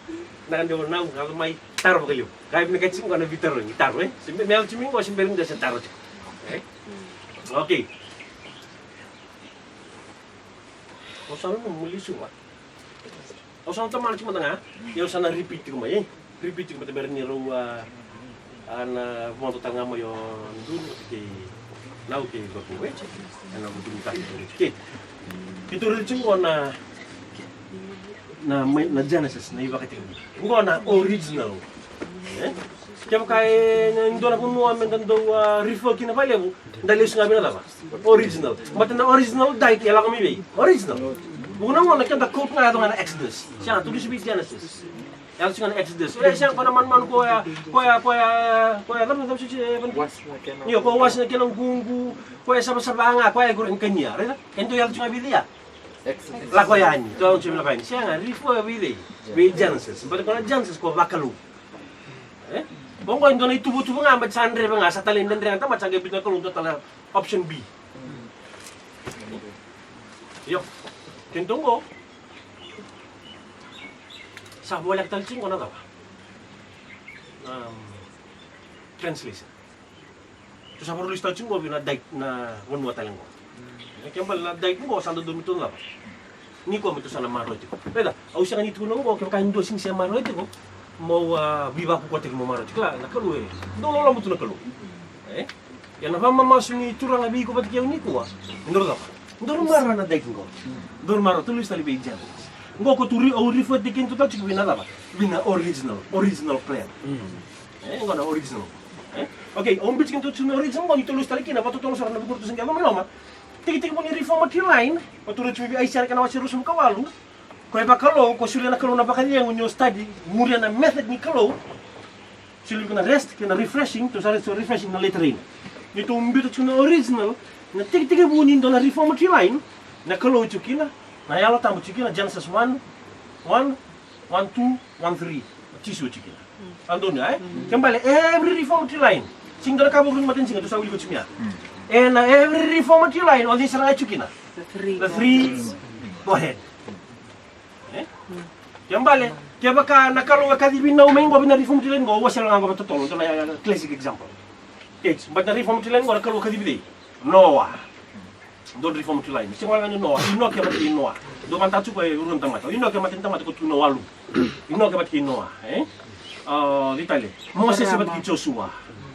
Na dau na umo, yaco mai taro vakalevu. Qai vinakati qo na vitaro ni taro, e? Se me, me yaco tiko mai qo, se bera ni dau se taro tiko. E? Okay. Au sa nanuma mo lesu va. Au sa na tomana tiko mada ga, ia au sa na repeat tiko mai, e? Repeat tiko mada bera ni rau, a, a na vodo tale ga mai o Duru vata kei Nau kei Vaku, e? Ena vuku ni ka keitou raica tiko. Keitou raica tiko qo na, na mai, na Genesis, na ivakatekivu. Qo na original. E? Kevaka e, e dua na vanua me da dau, a, refer kina vakalevu, da lesu ga vei na cava? Original. But na original date e lako mai vei? Original. Vuku na gauna keda quote ga yaco ga na Exodus. Sega, tu lesu vei Genesis. Yaco tiko ga na Exodus. E, sega, ko na manumanu koya, koya, koya, koya, cava, cava, e, io, koya wasi na kena ququ, koya savasava ga, koya e kura ni kania, raica? Keitou yaco tiko ga vei cei? Exodus. Lako Yani, tou yaco tiko vei Lako Yani. Sega, refer vei cei? Vei Genesis. But ko na Genesis ko vakalou. E? Oqo e dua na ituvatuva ga, but sa dreve ga, sa talei dredre ga, tamata sa qai biuta na Kalou dua tale option B. Io. Keitou qo. Sa voleka tale tiko qo na cava? Um, translation. Tou sa vakarau lesu tale tiko qo vei na date na vanua tale qo. E, kena ibalebale na date qo sa dodonu me tou na cava? Nikua me tou sa na maroroya tiko. Raica, au sega ni tukuna qo, kevaka e dua sega ni se maroroya tiko, mo, a, veivakukutaki mo maroroya tiko. Kila, na Kalou e dau loloma tu na Kalou. E? Ia na vakamamasu ni Turaga vei iko vata kei au nikua. Daru cava? Daru maroroya na date qo. Daru maroroya, tou lesu tale vei Genesis. Qo ko tou ri, au refer-taki keitou tale tiko vei na cava? Vei na original, original plan. E, qo na original. E? Okay, au biuta kina tou tiko na original qo, ni tou lesu tale kina, vakatotolo sara na vukuna tou sa qai loma i loma. Tekitekivu ni reformatory line, ko tou raica tiko vei Aisea na kena wase ruasagavulu ka walu. Ko e vakalou, ko solia na Kalou na vakacegu ni o study, muria na method ni Kalou. Solia vei iko na rest, kei na refreshing, tou sa raica tiko refreshing na latter rain. Ni tou biuta tiko na original, na tekitekivu ni dua na reformatory line, na Kalou tiko kina, na Yalo Tabu tiko kina, Genesis one, one, one, two, one, three. O Jisu tiko kina. Sa donu ya, e? Kena ibalebale, every reformatory line. Sega ni dua na ka vou ni matanisiga, tou sa wilika oti mai ya. Ena every reformatory line, o cei sara ga e tiko kina? The three. The three. Go ahead. E? Kena ibalebale, kevaka na Kalou e kacivi Nau mai qo vei na reformatory line qo, au wasea ga qo vakatotolo, dua na, ya, ya, classic example. Okay, but na reformatory line qo na Kalou e kacivi cei? Noa. Dua na reformatory line. Sega wale ga ni Noa. Inoke vata kei Noa. Dua vata tu ko e rua na tamata. Inoke e mata ni tamata ko tukuna walu. Inoke vata kei Noa, e? O cei tale? Mosese vata kei Josua.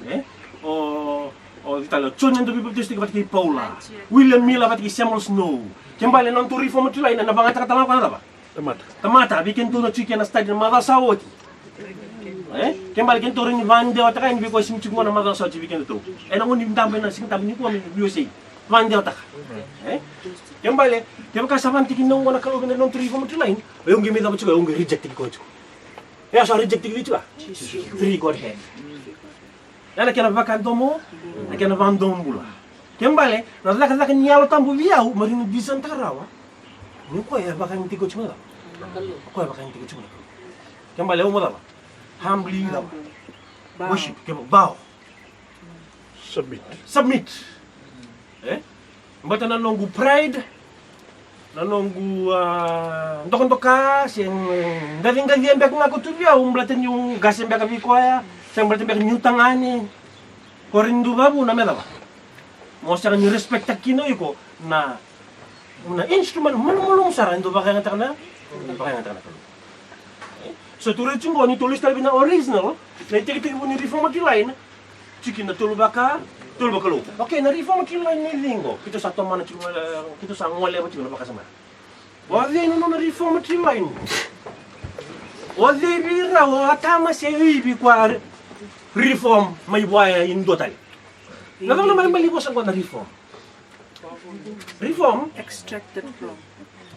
E? O, o cei tale? O Joni na Dauveipapatisotaki vata kei Paula. William Miller vata kei Samuel Snow. Kena ibalebale na nodatou reformatory line, na vagataka tale ga na cava? Tamata. Tamata, vei kedatou na tiko ena study na macawa sa oti. E? Kena ibalebale kedatou rawa ni vakadewataka yani vei koya sega ni tiko qo na macawa sa oti vei kedatou. Ena gauna ni dabe ena Sigatabu nikua me veiwasei. Vakadewataka. E? Kena ibalebale, kevaka sa vanatiki na noqu na Kalou vei na noda three reformatory line, o yau qai mai cava tiko, o yau qai reject tiko tiko. E, sa reject tiko tiko. Three Godhead. Ena kena vakadomo, na kena vakadomobula. Kena ibalebale, na cakacaka ni Yalo Tabu vei au, me rawa ni design-taka rawa. Ni o koya e vakayagataki tiko na Kalou. O koya e vakayagataki tiko na Kalou. Kena ibalebale, au mo cava? Humbly cava? Bow. Worship, ke bow. Submit. Submit. E? Baleta na noqu pride, na noqu, a, dokadoka, se, e, qaciqacia beka ga ko tu vei au, baleta niu qase beka vei koya, se baleta beka niu tagane. Ko rawa ni dua vavuna me cava? Mo sega ni respect-taka kina o iko na, na instrument malumalumu sara e dau vakayagataka na, vakayagataka na Kalou. So, tou raica tiko qo ni tou lesu tale vei na original, na itekitekivu ni reformatory line, tiko na tolu vaka, tolu vakalou. Okay, na reformatory line ni cei qo? Keitou sa tomana tiko, e, keitou sa goleva tiko na vakasama. O cei na nona reformatory line? O cei vei rau, o Atama se Ivi, ko a re-, reform mai vua e dua tale? Na cava na ibalebale ni vosa qo na reform? Reform. Extracted from.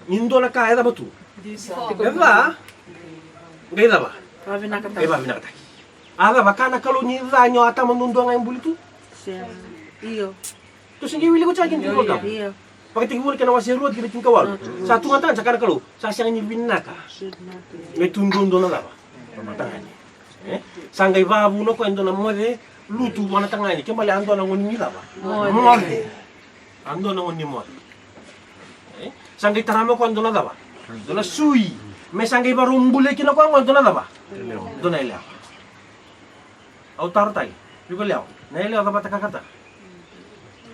Ni dua na ka e cava tu? Disa. E ca. Qai cava? Vavinakataki. Qai vavinakataki. A cava, kaya na Kalou ni ca ni o Atama duadua ga e buli tu? Sega. Io. Tou se qai wilika tiko kina tiko na ka. Io. Vakatekivu na kena wase rua tikina tinikawalu. Sa tu ga tagane, sa kaya na Kalou, sa sega ni vinaka. Should not be. Me tu duadua na cava? Na tagane. E? Sa qai vavuna o koya e dua na moce lutu vua na tagane, kena ibalebale a dua na gone ni cava? Moce. Moce. A dua na gone ni moce. E? Sa qai tara mai o koya e dua na cava? Dua na sui. Me sa qai varau bulia kina o koya qo e dua na cava? Yalewa. Dua na yalewa. Au taro tale vei iko yalewa, na yalewa cava e takakata?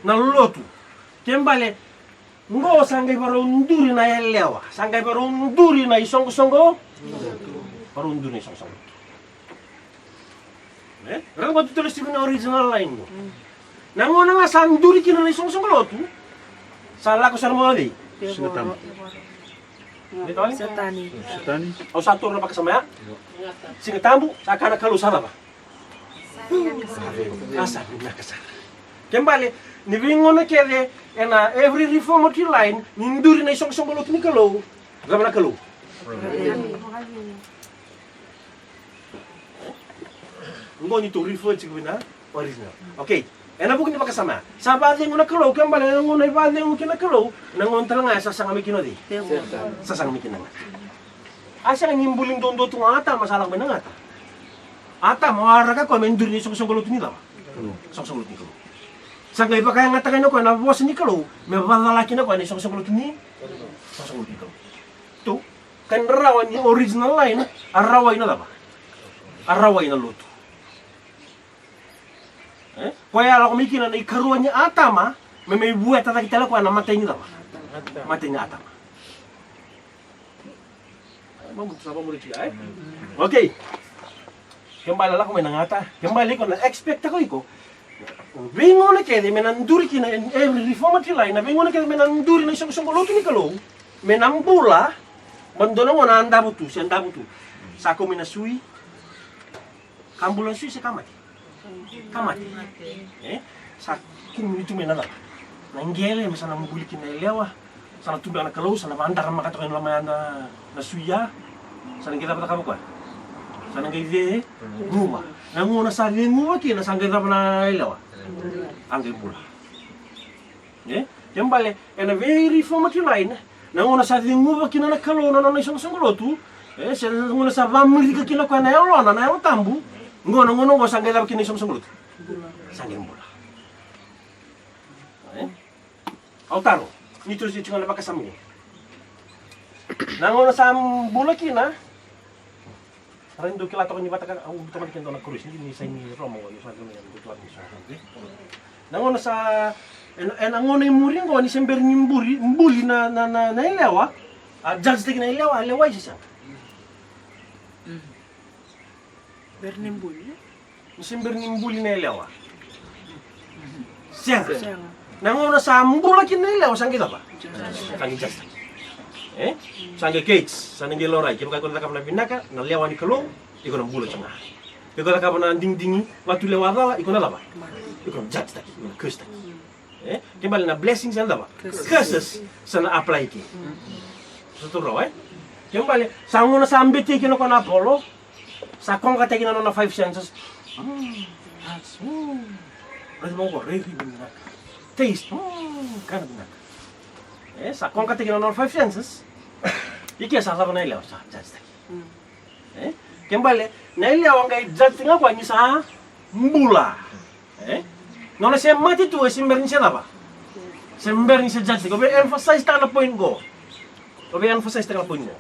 Na lotu. Kena ibalebale, qo sa qai varau duri na yalewa, sa qai varau duri na isoqosoqo. Varau duri na isoqosoqo. E? Raica qo, tou lesu tiko na original line qo. Na gauna ga sa duri kina na isoqosoqo lotu, sa lako sara mai o cei? Siga Tabu. Setani. Setani. Au sa taura na vakasama ya. Siga Tabu, sa kaya na Kalou sa cava? A sa vinaka sara. Kena ibalebale, ni veigauna kece ena every reformatory line ni duri na isoqosoqo lotu ni Kalou, cava na Kalou? Qo ni tou refer tiko vei na original. Okay. Ena vuku ni vakasama ya, sa vakacegu na Kalou, kena ibalebale na gauna e vakacegu kina na Kalou, na gauna tale ga ya sa saga mai kina o cei? Sasaga mai kina na gata. A sega ni buli duadua tu ga o Atama, sa lako mai na gata. Atama, waraka o koya me duri na isoqosoqo lotu ni cava? Soqosoqo lotu ni Kalou. Sa qai vakayagataka kina o koya na vosa ni Kalou me vakacala kina o koya na isoqosoqo lotu ni, soqosoqo lotu ni Kalou. Tou, kena rawa ni original line, a rawai na cava? A rawai na lotu. E? Koya a lako mai kina na ikarua ni Atama, me mai vueta cake tale o koya na imatai ni cava? Imatai ni Atama. Mamu, sa mamu tiko, e? Okay. Kena ibalebale lako mai na gata. Kena ibalebale iko na expect-taka o iko, veigauna kece me na duri kina, e, e, reformatory line, na veigauna kece me na duri na isoqosoqo lotu ni Kalou, me na bula. Baleta dua na gauna a davo tu, se davo tu, sa kau mai na sui. Ka bula na sui se ka mate? Ka mate. E? Sa kumi tu mai na cava? Na qele, me sa na buli kina na yalewa. Sa na tu beka na Kalou, sa na vadaramaka toka e loma ya na, na sui ya. Sa na qai cava cakava o koya? Sa na qai ceguva. Na gauna sa ceguva kina, sa qai cava na yalewa? A qai bula. E? Kena ibalebale, ena very reformatory line, na gauna sa ceguva kina na Kalou na nona isoqosoqo lotu, e, se na gauna sa vamirika kina o koya na Yalona, na Yalo Tabu, qo na gauna qo sa qai cava kina na isoqosoqo lotu? Sa qai bula. E? Au taro, ni tou se tiko ga na vakasama qo. Na gauna sa bula kina, Ra dau kila toka ni vata ka, au tomani keda na Krus, ni, ni sai ni Roma, ni sa dau ni sa dau ni sa dau. Na gauna sa, ena, ena gauna i muri qo ni se bera ni buri, buli na, na, na, na yalewa, a judge-taki na yalewa, a lewai se sega. Bera ni buli. Ni se bera ni buli na yalewa. Sega. Sega. Na gauna sa bula kina na yalewa, sa qai cava? Sa qai judge. E? Sa qai case, sa na qai laurai. Kevaka iko na cakava na vinaka, na lewa ni Kalou, iko na bula tiko ga. Iko na cakava na digidigi, vatulewa cala, iko na cava? Iko na judge-taki, iko na curse-taki. E? Kena ibalebale na blessings and cava? Curses. Curses sa na apply ki. Sa tu rawa, e? Kena ibalebale, sa gauna sa bete kina o koya na Apollo, sa koqataki na nona five senses. Mm, that's, mm. Raica vaqo, raici vinaka. Taste, mm, kana vinaka. E, sa koqataki na nona five senses. Ike sa cava na yalewa, sa judge-taki. E? Kena ibalebale, na yalewa qai judge ga o koya ni sa bula. E? Nona se mate tu, e se bera ni se cava? Se bera ni se judge. Ko vei emphasize taka na point qo. Ko vei emphasize taka na point qo.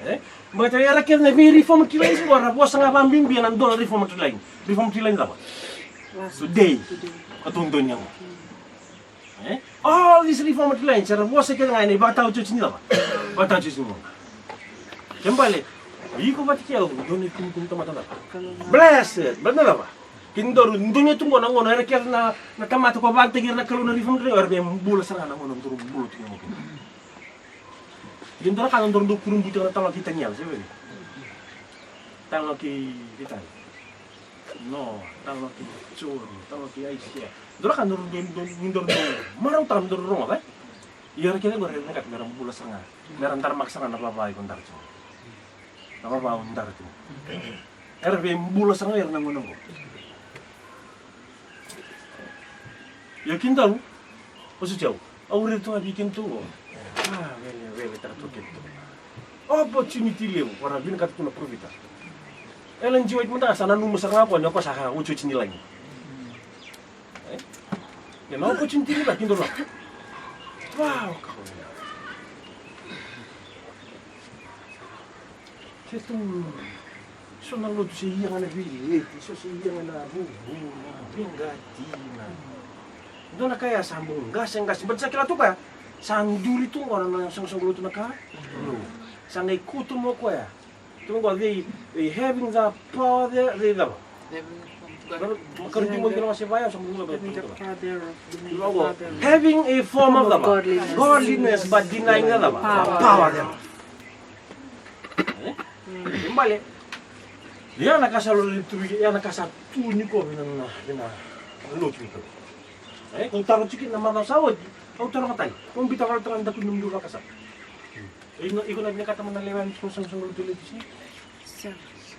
E? Baleta era kece na vei reformed lines qo, era vosa ga vakabibi ena dua na reformed line. Reformed line cava? Today. Ka tu dua ni yago. E? All these reformed lines era vosa kece ga ena ivakataotioti ni cava? Vakataotioti ni gauna. Kena ibalebale, iko vata kei au, dua na ikunikuni tamata cava? Blessed, blessed na cava? Kei daru donuya tu qo na gauna era kece na, na tamata ko vakataki ira na Kalou na reformed line, era via bula sara ga na gauna daru bula tu kina qo. Kei daru ka na daru dau kurabui tu na talo kei Taniela, se vei? Talo kei Vitali. No, talo kei Joni, talo kei Aisea. Dua na ka daru dau, dau, ni daru dau marautaka me daru rogoca, e? Ia era kece qo era vinakata mera bula sara ga, mera daramaka sara ga na vava iko dara tiko. Na vava au dara tiko. Era via bula sara ga era na gauna qo. Ia kei daru, o sa tiko. Au raica tu ga vei kedatou qo. A, wele, wele, taka tu kedatou. Opportunity levu, ko ra vinakata tu na parofita. Ellen G. White mada ga sa nanuma sara ga o koya ni o koya sa ka otioti ni lagi. E? Ia na opportunity levu, kei daru na. Wow, ka. Se tu, so na lotu se ia ga na veileti, so se ia ga na vuvu, na veiqati, na. Dua na ka ya sa bau qase, qase, but sa kila tu koya, sa duri tu qo na soqosoqo lotu na ka. Sa qai kutu mo koya. Tu qo, they, they having the power there, they cava? Having a form of godliness. Having a form of cava? Godliness, but denying the cava? Power. Power there. E? Kena ibalebale. Ia na ka sa lolei tu, ia na ka sa tu ni ko vei na, vei na lotu ni ko. E, ko taro tiko na macawa sa oti, ko taro tale. Ko bita vale tale na daku ni nomu vakasama. Iko na, iko na vinakata mo na lewe yani tiko na soqosoqo lotu e Leticia? Sa, sa.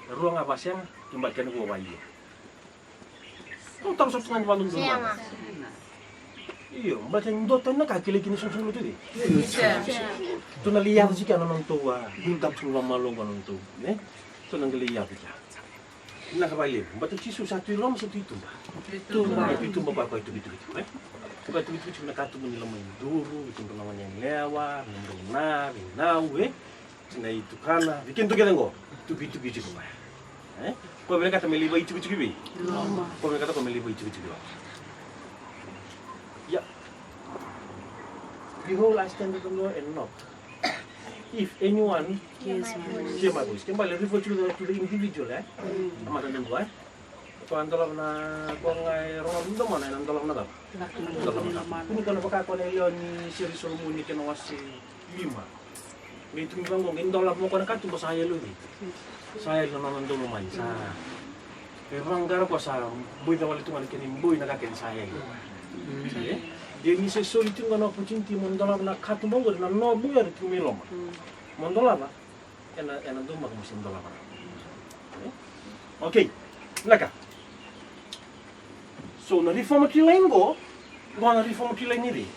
E rua ga vasega, kena ibalebale kena vo va io. Au taro sara tu ga ni vadodonu. Sega. Io, baleta ni dua tani na ka kilai kina soqosoqo lotu e. Sega. Tou na lai yaco tiko na nodatou a, build up tiko na vakamalua qo na nodatou, ne? Tou na qai lai yaco tiko. Vinaka vakalevu. Baleta o Jisu sa tu i loma, sa tu i tuba. Tuba. Sa tu i tuba, koya, koya tukituki tiko, e? Koya tukituki tiko na katuba ni loma ni duru, vei kemudrau na goneyalewa, na drau na, vei nau, e? Tinai tukana, vei kemudrau kece qo. Tukituki tiko koya. E? Koya vinakata me lai vakaitikotiko vei? Loma. Koya vinakata koya me lai vakaitikotiko i loma. Ia. Behold, I stand at the door and knock. If anyone hear my voice. Kena ibalebale refer to the, to the individual, e? Tamata dua, e? Ko a dolava na, ko a qai rogoca na domona, ena dolava na cava? Dolava na cava? Kua ni ko na vaka ko na yalewa ni Sere i Solomoni, kena wase lima. Qai tukuni vaqo, qai dolava mo ko na katuba, sa yali o cei? Sa yali na nona dau lomani, sa. E vaqara ko sa boi cava wale tu ga na kena iboi na ka kena sa yali. E? Ia ni se soli tiko ga na opportunity mo dolava na katuba oqori, na nobu era tiko mai loma. Mo dolava, ena, ena dau maka mo se dolava. E? Okay, vinaka. So na reformatory line qo, qo na reformatory line ni cei?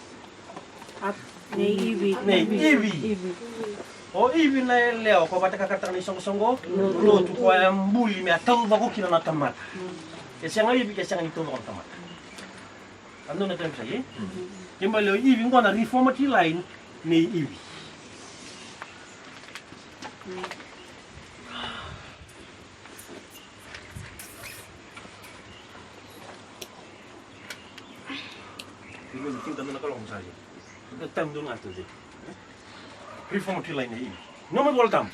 Nei Ivi. Nei Ivi. Ivi. O Ivi na yalewa ko vakatakataka na isoqosoqo lotu, ko a buli me a taucoko kina na tamata. Ke sega Ivi, ke sega ni taucoko na tamata. A dua na tamata, e? Kena ibalebale o Ivi qo na reformatory line nei Ivi. Reformatory line nei Ivi. Nomu iVola Tabu.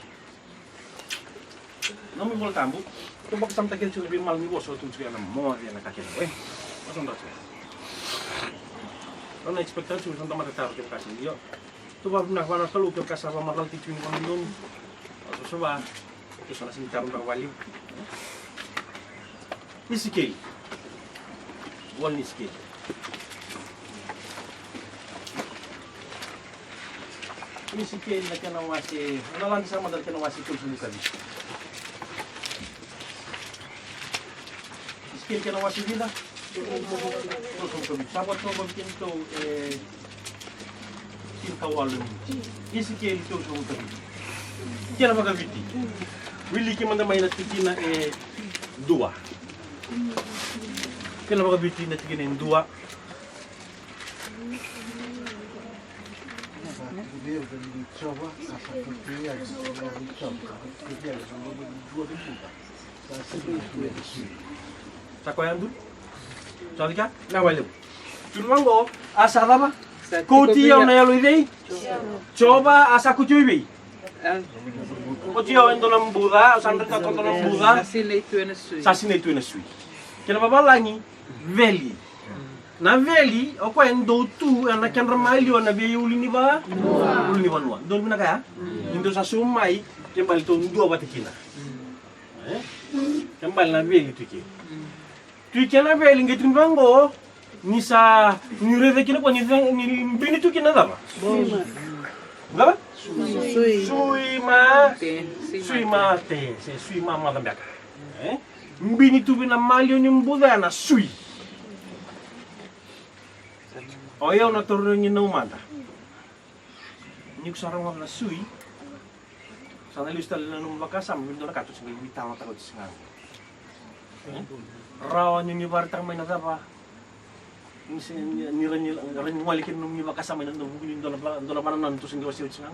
Nomu iVola Tabu. Tou vakasamataka kece tiko na veimalanivosa o tou tiko ena moce ena ka kece. E? Vakasamataka tiko. Tou na expect tiko na tamata taro kece ka sega. Io. Tou vakavinavinaka vua na Kalou kevaka sa vakamacala tiko ni vanua donu. Au sosova. Ke so na sega ni taro beka vakalevu. Isikeli. Vola ni Isikeli. Isikeli na kena wase, na lade sara mada na kena wase tolusagavulu ka vitu. Isikeli kena wase vica? Tolusagavulu ka vitu. Sa vakatoka vei kemudou e tinikawalu ni Isikeli tolusagavulu ka vitu. Kena vakaviti. Wiliki mada mai na tikina e dua. Kena vakaviti na tikina e dua. Sa koya duru. Sa vika? Na wale. Turu vaqo, a sa cava? Kauti au na yalo i cei? Jiova, a sa kauti au i vei? Kauti au e dua na buca, au sa dreta ko dua na buca. Sa sinai tu ena sui. Sa sinai tu ena sui. Kena vavalagi, veli. Na veli, o koya e dau tu ena kedra maliwa na veiuluniva-, ulunivanua. Dou vinaka ya? Ni dou sa sau mai, ke bale tou dua vata kina. E? Ke bale na veli tu i ke. Tu i ke na veli, qai tukuni vaqo, ni sa, ni raica kina ko ni, ni bini tu kina na cava? Cava? Sui. Sui ma-, sui mate, se sui mamaca beka. E? Bini tu vei na maliwa ni buca ya na sui. O yau na tarogi nau mada. Ni ko sa rogoca na sui, sa na lesu tale na nomu vakasama, me dua na ka tou se qai veitalanoataka oti se ga. E? Rawa ni ni vakaraitaka mai na cava? Ni se, ni, ni ra, ni ra ni gole kina nomu ni vakasama ena vuku ni dua na va-, dua na vanua tou se qai wasea oti se ga.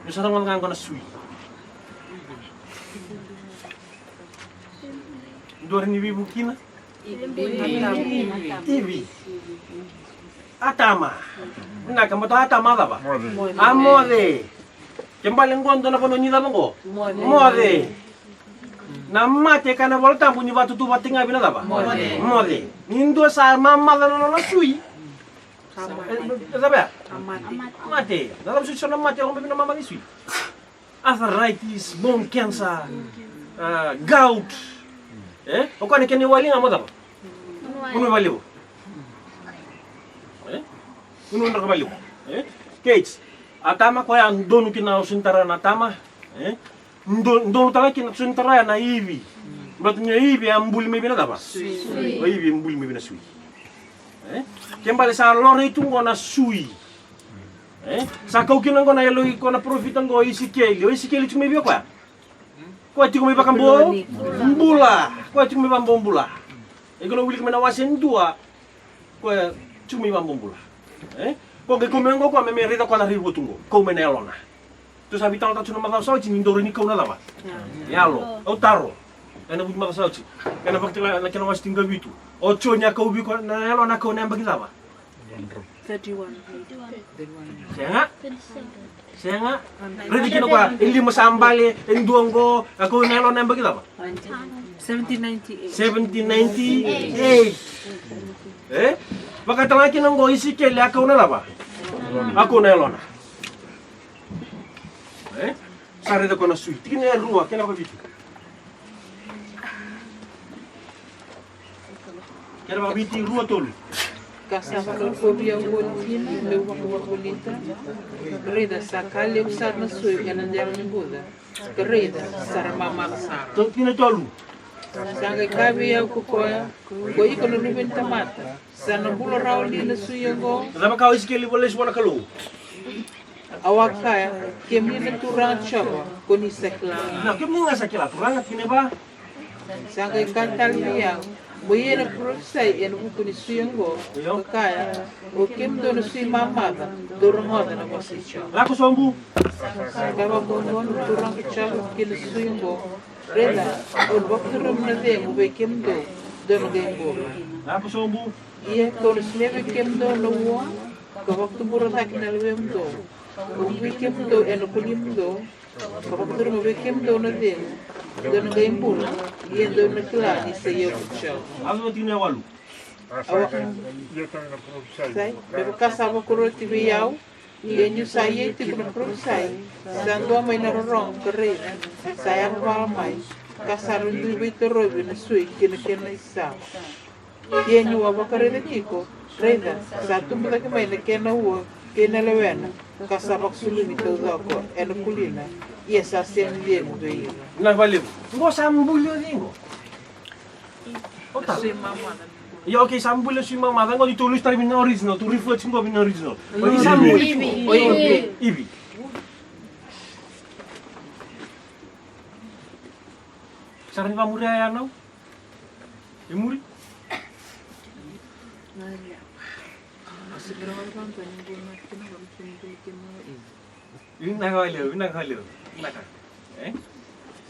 Ni sa rogoca ga qo na sui. Dua ra ni veivuke kina? Ivi. Ivi. Atama. Vinaka, baleta o Atama a cava? Moce. A moce. Ke bale qo dua na vanua ni cava qo? Moce. Moce. Na mate, kaya na iVolatabu ni vakatutu vata ga vei na cava? Moce. Moce. Ni dua sa mamaca na nona sui. Sa mate. E, e cava ya? Sa mate. Mate. Na cava sui, so na mate, lako mai vei na mamaca ni sui. Arthritis, bone cancer, ah, gout. E? O koya na kena iwali ga mo cava? Mo nui vakalevu. E? Mo nui draka vakalevu. E? Kate, Atama koya donu kina, au sa ni tara na Atama. E? Do-, donu tale kina, au sa ni tara na Ivi. Baleta ni o Ivi a buli mai vei na cava? Sui. O Ivi a buli mai vei na sui. E? Ke bale sa loroi tu qo na sui. E? Sa kau kina qo na yalo i koya na parofita qo o Isikeli. O Isikeli tiko mai vei koya? Koya tiko mai vakabobula. Koya tiko mai vakabobula. E, ko na wilika mai na wase dua. Koya tiko mai vakabobula. E? Ko qai kau mai qo koya me, me raica koya na raivotu qo. Kau mai na yalona. Tou sa veitalanoataka tu na macawa sa oti ni dou rawa ni kau na cava? Yalo. Au taro. Ena vuku ni macawa sa oti. Ena Vakatakila na kena wase tinikavitu. O Joni a kau vei koya na yalona, a kau na yabaki cava? Thirty-one. Sega. Sega. Raici kina o koya, e lima sa bale, e dua qo, a kau na yalona yabaki cava? Seventeen ninety-eight. Seventeen ninety-eight. E? Vakatalega kina qo Isikeli, a kau na cava? A kau na yalona. E? Sa raica ko na sui. Tikina e rua, kena vakaViti. Kena vakaViti rua tolu. Ka sa vakarokovi au oti kina meu vakavolivolita. Raica, sa ka levu sara na sui ena dela ni buca. Ka raica, sa ra mamaca sara. Tikina tolu. Sa qai kaya vei au ko koya, ko iko na luve ni tamata. Sa na bula rawa li na sui oqo? Cava ka o Isikeli vola lesu vua na Kalou? Au a kaya, kemuni na Turaga Jiova, ko ni sa kila. Na, kemuni ga sa kila, Turaga, tikina e va. Sa qai kaya tale vei au, mo ia na parofisai ena vuku ni sui oqo, ka kaya, o kemudou na sui mamaca, dou rogoca na vosa i Jiova. Lako sobu. Sa qai vakaoqo na Turaga Jiova ki na sui oqo, raica, au na vakacuruma na cegu vei kemudou, dou na qai bula. Lako sobu. Ia kau na solia vei kemudou na ua, ka vakatubura cake na luvemudou. Au vei kemudou ena kolimudou, ka vakacuruma vei kemudou na cegu, dou na qai bula, ia dou na kila ni sa i au ko Jiova. Asa tikina e walu. Au a kaya, me vaka sa vakaroti vei au, ia niu sa ia tiko na parofisai, sa dua mai na rorogo ka raica, sa yavavala mai, Ka sa ra dui veitorovi na sui ki na kena isau. Ia niu a vakaraica tiko, raica, sa tubu cake mai na kena ua kei na lewena, ka sa vakasulumi taucoko ena kulina, ia sa sega ni cegu vei ira. Na valevu. Qo sa buli o cei qo? O ta. Ia, okay, sa buli o sui mamaca qo, ni tou lusi tale vei na original, tou refer tiko qo vei na original. Oti sa buli tiko. Ivi. Ivi. Sa ra ni vakamuria ya nau? E muri? Vinaka vakalevu, vinaka vakalevu. Vinaka. E?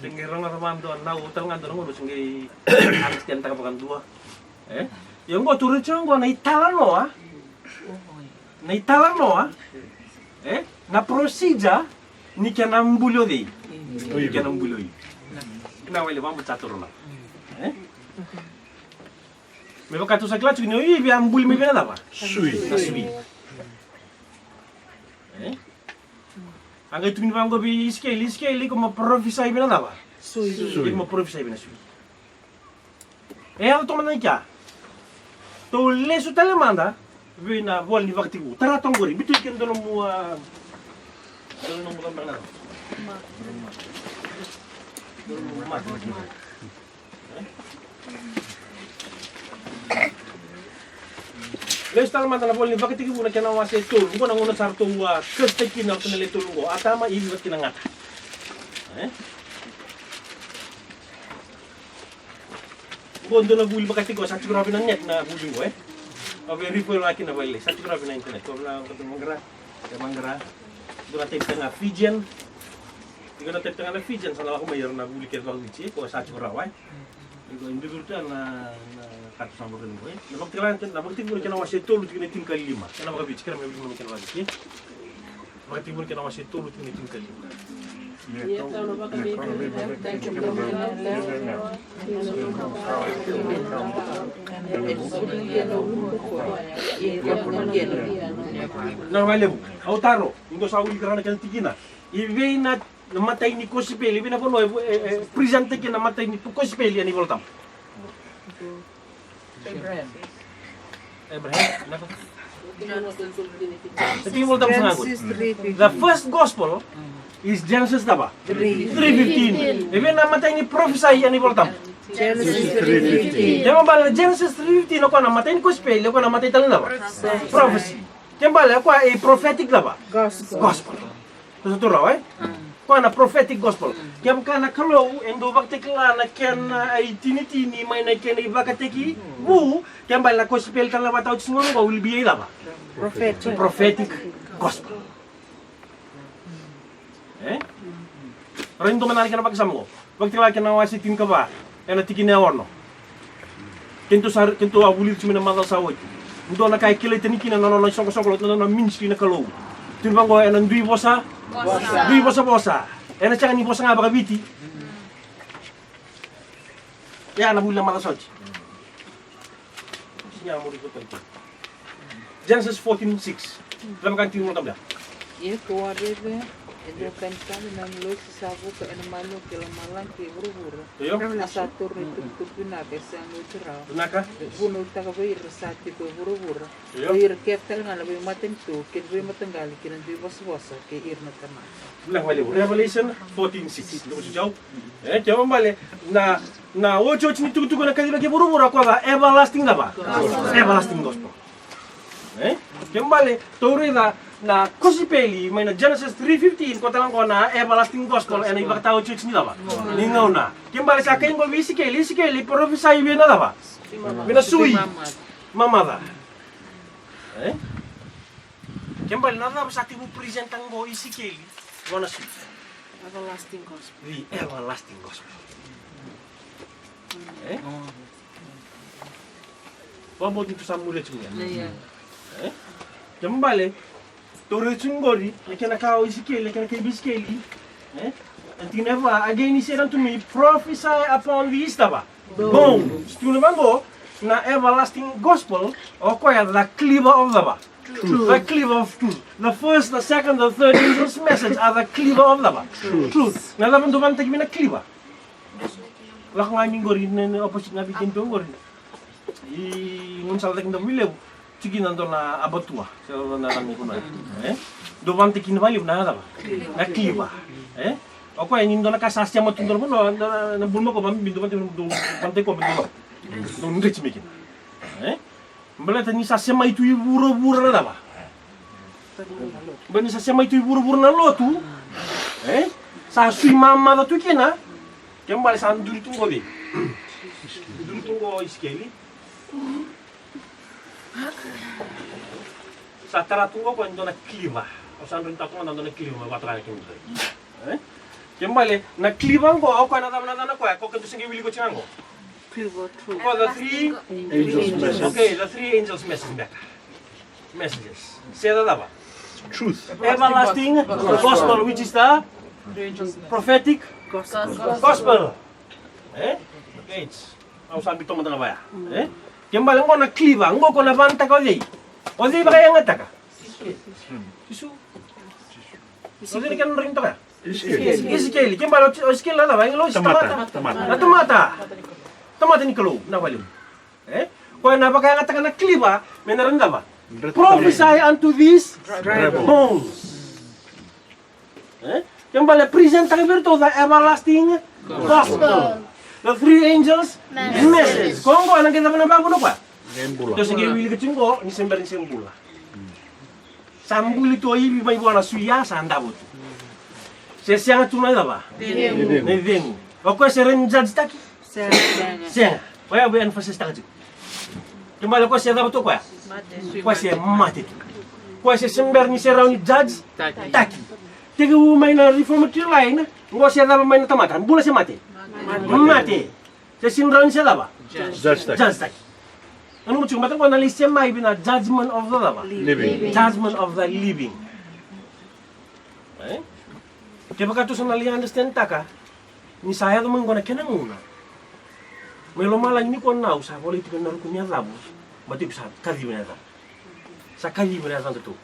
Se qai rogoca vakadua na, au tale ga dua na gauna se qai understand-taka vakadua. E? Ia qo tou raica qo na italanoa. Na italanoa. E? Na procedure ni kena buli o cei? Ni kena buli o Ivi. Vinaka vakalevu, vakamatata rau na. E? Me vaka tou sa kila tiko ni o Ivi a buli mai vei na cava? Sui. Na sui. E? A qai tukuni vaqo vei Isikeli, Isikeli, iko mo parofisai vei na cava? Sui. Iko mo parofisai vei na sui. E yaco toka mada i kea. Tou lesu tale mada vei na vola ni Vakatekivu. Tara toka qori, biuta ike dua nomu, a, dua nomu cava beka na cava? Dua nomu maka. Lesu tale mada na vola ni Vakatekivu na kena wase e tolu. Qo na gauna sa ratou a curse-taki kina o ratou na le tolu qo, Atama, Ivi vata kei na gata. E? Qo dua na vuli vakataki qo, sa tiko rawa vei na net na vuli qo, e? Au via refer-taka kina vale, sa tiko rawa vei na internet. Ko na, ko na qara, e maqara. Dua na type-taka ga Fijian. Iko na type-taka ga na Fijian, sa na lako mai ira na vuli kece vakaviti, e? Ko sa tiko rawa, e? Iko individual na, na katu sa vakaviti, e? Na Vakatekivu, na Vakatekivu na kena wase tolu, tikina tinikalima. Kena vakaviti, kena mai vuli mai kena vakaviti, e? Vakatekivu na kena wase tolu, tikina tinikalima. Na valevu, au taro, ni ko sa wilika rawa na kena tikina. I vei na, na imatai ni kosipeli, i vei na vanua e, e, e present-taki kina na imatai ni kosipeli ena iVolatabu? Abraham. Abraham, na ka? Genesis three fifteen. The first gospel is Genesis cava? Three fifteen. E vei na imatai ni prophecy ena iVolatabu? Genesis three fifteen. Kena ibalebale na Genesis three fifteen, o koya na imatai ni kosipeli, o koya na imatai tale ni cava? Prophecy. Kena ibalebale o koya e prophetic cava? Gospel. Gospel. Sa tu rawa, e? Koya na prophetic gospel. Kevaka na Kalou e dau vakatakila na kena itinitini mai na kena ivakatekivu, kena ibalebale na kosipeli tale na vakataotioti qo will be a cava? Prophetic. Prophetic gospel. E? Rai dua mada na kena vakasama qo. Vakatakila kena wase tinikava, ena tikina e ono. Keitou sa, keitou a vulica tiko mai na macawa sa oti. Dua na ka e kilai tani kina na nona isoqosoqo, na nona ministry na Kalou. Tukuni vaqo ena dui vosa, dui vosavosa. Ena sega ni vosa ga vakaviti. Ia na vuli na macawa sa oti. Genesis fourteen six. Kila vaka ni tini na ka beka. Ia kau a raica e dua ka ni sala na losi sa vuka ena maliwa kei lomalagi kei vuravura. Io. A sa taura na itukutuku vinaka e sega ni oti rawa. Vinaka. Vunautaka vei ira sa tiko e vuravura. Io. O ira kece tale ga na veimatanitu kei na veimataqali kei na dui vosavosa kei ira na tamata. Vinaka vakalevu. Revelation fourteen six. Dou sa jau. E, kena ibalebale na, na otioti ni tukutuku ena kaciva kei vuravura, o koya na everlasting cava? Gospel. Everlasting gospel. E? Kena ibalebale, tou raica na kosipeli mai na Genesis three fifteen, o koya tale ga na everlasting gospel, ena ivakataotioti ni cava? Ni gauna. Kena ibalebale sa kaya qo vei Isikeli, Isikeli, parofisai vei na cava? Vei na sui mamaca. E? Kena ibalebale na cava sa tekivu present-taka qo o Isikeli vua na sui? Everlasting gospel. The everlasting gospel. E? Vakabauta ni tou sa muria tiko ga. Io. E? Kena ibalebale, tou raica tiko qori na kena ka o Isikeli, na kena kai vei Isikeli. E? Na tikina e va, again he said unto me, prophesy upon these cava? Bones. Tukuna vaqo, na everlasting gospel, o koya the cleaver of the cava? Truth. The cleaver of truth. The first, the second, the third angel's message are the cleaver of the cava? Truth. Truth. Na cava dau vakayagataki mai na cleaver? Lako ga ni qori na, na opposite ga vei kemudou qori. I gaunisala cake Davuilevu. Tiko kina dua na abatua. Se dua na rami kuna. E? Dua vata kina vakalevu na cava? Na cleaver. E? O koya ni dua na ka sa sema tu dua na vanua, na, na, na bulumakau vakabibi dua vata, dua vata koya dua. Dua dreti mai kina. E? Baleta ni sa semai tu i vuravura na cava? Baleta ni sa semai tu i vuravura na lotu. E? Sa sui mamaca tu kina. Kena ibalebale sa duri tu qo vei? Duri tu qo Isikeli. Sa tara tu qo koya e dua na cleaver. Au sa drau ni tara tu ga na dua na cleaver me vakatoka na kena dua. E? Kena ibalebale na cleaver qo, o koya na cava na yacana koya, ko keda se qai wili ko tiko ga qo. Cleaver two. Ko the three angels message. Okay, the three angels message beka. Messages. Se cava? Truth. Everlasting gospel, which is the prophetic gospel. E? Okay. Au sa biuta mada ga vaya. E? Kena ibalebale qo na cleaver, qo ko na vanataka o cei? O cei vakayagataka? Jisu. O cei na kena drau ni toka? Isikeli. Isikeli. Kena ibalebale o Isikeli na cava? Tamata. Tamata. Na tamata. Tamata ni Kalou, na vale. E? Koya na vakayagataka na cleaver me na rawa ni cava? Prophesy unto these dry bones. E? Kena ibalebale present-taka vei iratou the everlasting gospel. The three angels message. Ko qo na qai cava na vavuna koya? Tou se qai wilika tiko qo ni se bera ni se bula. Sa buli tu o Ivi mai vua na sui ya, sa davo tu. Se sega tu na cava? Na icegu. O koya se rawa ni judge-taki? Sega. Sega. Koya vei emphasize-taka tiko. Kena ibalebale koya se cava tu koya? Koya se mate tu. Koya se se bera ni se rawa ni judge-taki. Tekivu mai na reformatory line, qo se cava mai na tamata? Bula se mate? Mate. Se sega ni rawa ni se cava? Judge-taki. Judge-taki. Nanuma tiko, baleta qo na lai semai vei na judgment of the cava? Living. Judgment of the living. E? Kevaka tou sa na lai understand-taka ni sa yaco mai qo na kena gauna. Mai lomalagi ni ko na au sa volai tiko na ruku ni yacamu. Baleta iko sa kacivi na yacamu. Sa kacivi na yacamu tu.